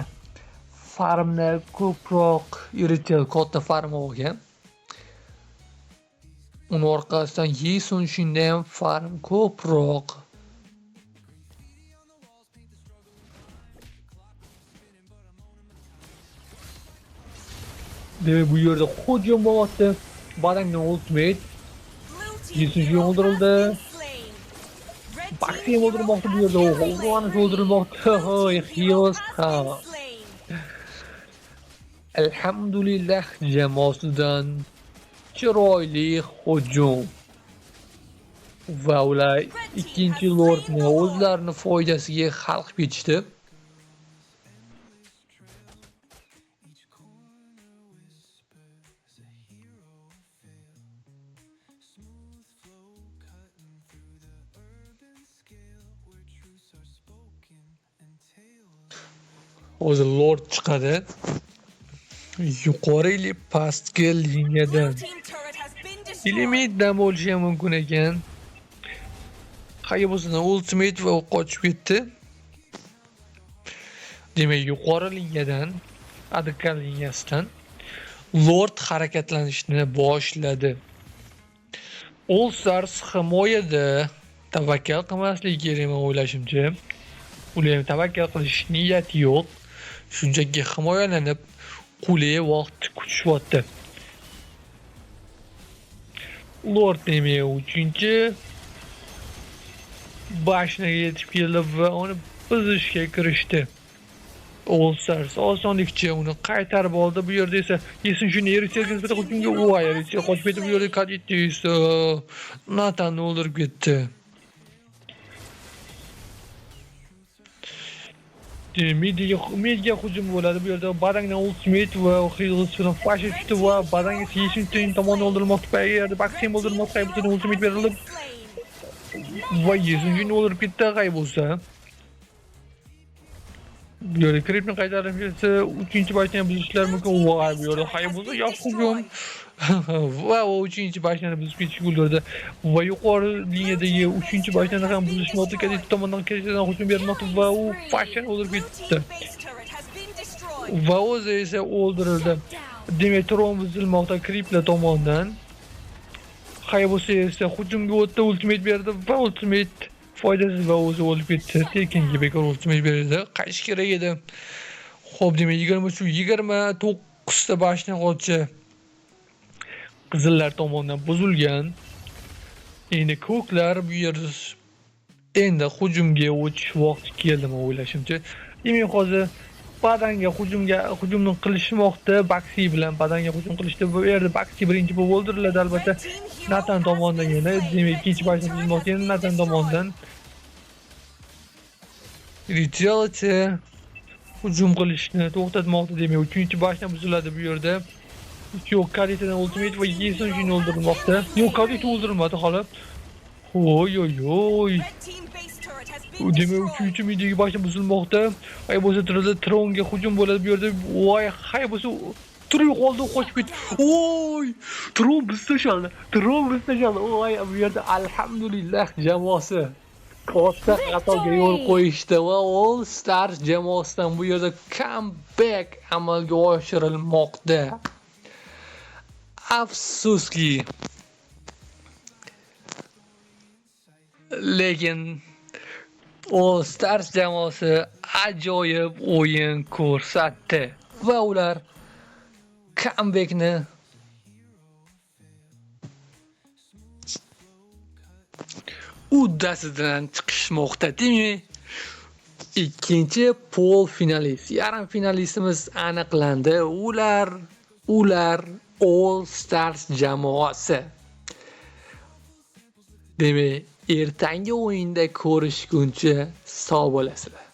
farmlar ko'proq Eritel katta farm olgan. Uni orqasidan Yisun shunda ham farm ko'proq. Demak, bu yerda hujum bo'lyapti. Badangdan ultimate. Yisun o'ldirildi. Baxi ham o'ldirilmoqda bu yerda. Uranus o'ldirilmoqda. Hoy, Heels ha. Alhamdulillah jamoasidan chiroyli hujum. Va ular ikkinchi lordni o'zlarini foydasiga hal qilib ketishdi. Hozir lord chiqadi. Yuqori ili pastki liniyadan. Ilimitdan bo'lishi ham mumkin ekan. Hayabusadan ultimate va u qochib ketdi. Demak, yuqori liniyadan, ADK liniyasidan Lord harakatlanishni boshladi. All Stars himoyada tavakkal qilmasligi kerak men o'ylashimcha. Ular ham tavakkal qilish niyati yo'q. Shunchaki himoyalanib qulay vaqt kutishyapti. Lord demak 3-chi bashnaga yetib keldi va uni buzishga kirishdi. All Stars osonlikcha uni qaytarib oldi. Bu yerda esa Yesin shuni Erisiyaga nisbatan hujumga voy, Erisiya qochib ketdi. Bu yerda Kaditi esa Natanni o'ldirib ketdi. Midga hujum bo'ladi. Bu yerda Badangdan ultimate va Hills bilan flash tushdi va Badang esa Yesin tomonidan o'ldirilmoqda. Bu yerda Baksim o'ldirilmoqda. Haybusdan ultimate berilib va Yesin shuni o'ldirib ketdi Haybusa. Bu yerda Kripni qaytarib kelsa, 3-bashni ham buzishlari mumkin. Voy, bu yerda Haybusa yaxshi hujum. Va u 3-bashni buzib ketishga ulgurdi. Va yuqori liniyadagi 3-bashni ham buzishmoqda. Kadit tomonidan kelishdan hujum berilmoqda va u Pashan o'ldirib ketdi. Va o'zi esa o'ldirildi. Demak, tron buzilmoqda Kriplar tomonidan. Haybusa esa hujumga o'tdi, ultimate berdi va ultimate foydasiz va o'zi o'lib ketdi. Tekinga bekor ultimate berdi. Qaytish kerak edi. Xo'p, demak 23-29 ta bashni qolchi qizillar tomonidan buzilgan. Endi ko'klar bu yerda endi hujumga o'tish vaqti keldi men o'ylashimcha. Demak, hozir Badanga hujumni qilishmoqda. Baksi bilan Badanga hujum qilishdi. Bu yerda Baksi birinchi bo'lib o'ldiriladi albatta. Natan tomonidan yana, demak ikkinchi bashni buzilmoqda yana Natan tomonidan. Reality hujum qilishni to'xtatmoqda. Demak, 3-bashni buziladi bu yerda. Yo'q, Kaditadan ultimate va Yesun shuni o'ldirilmoqda. Yo'q, Kadita o'ldirilmadi hali. Oy oy oy. Demak, 3-midagi bashni buzilmoqda. Hay bo'lsa turadi, tronga hujum bo'ladi bu yerda. Voy, hay bo'lsa turib qoldi, qochib ketdi. Oy, tron buzib tashlandi. Tron buzib tashlandi. Voy, bu yerda alhamdulillah jamoasi katta xatoga yo'l qo'yishdi va All Stars jamoasidan bu yerda comeback amalga oshirilmoqda. Afsuski, lekin All Stars jamoasi ajoyib o'yin ko'rsatdi va ular comebackni uddasidan chiqishmoqda. Demak, ikkinchi pol finalist, yarim finalistimiz aniqlandi. Ular All Stars jamoasi. Demak, ertangi o'yinda ko'rishguncha sog' bo'lasizlar.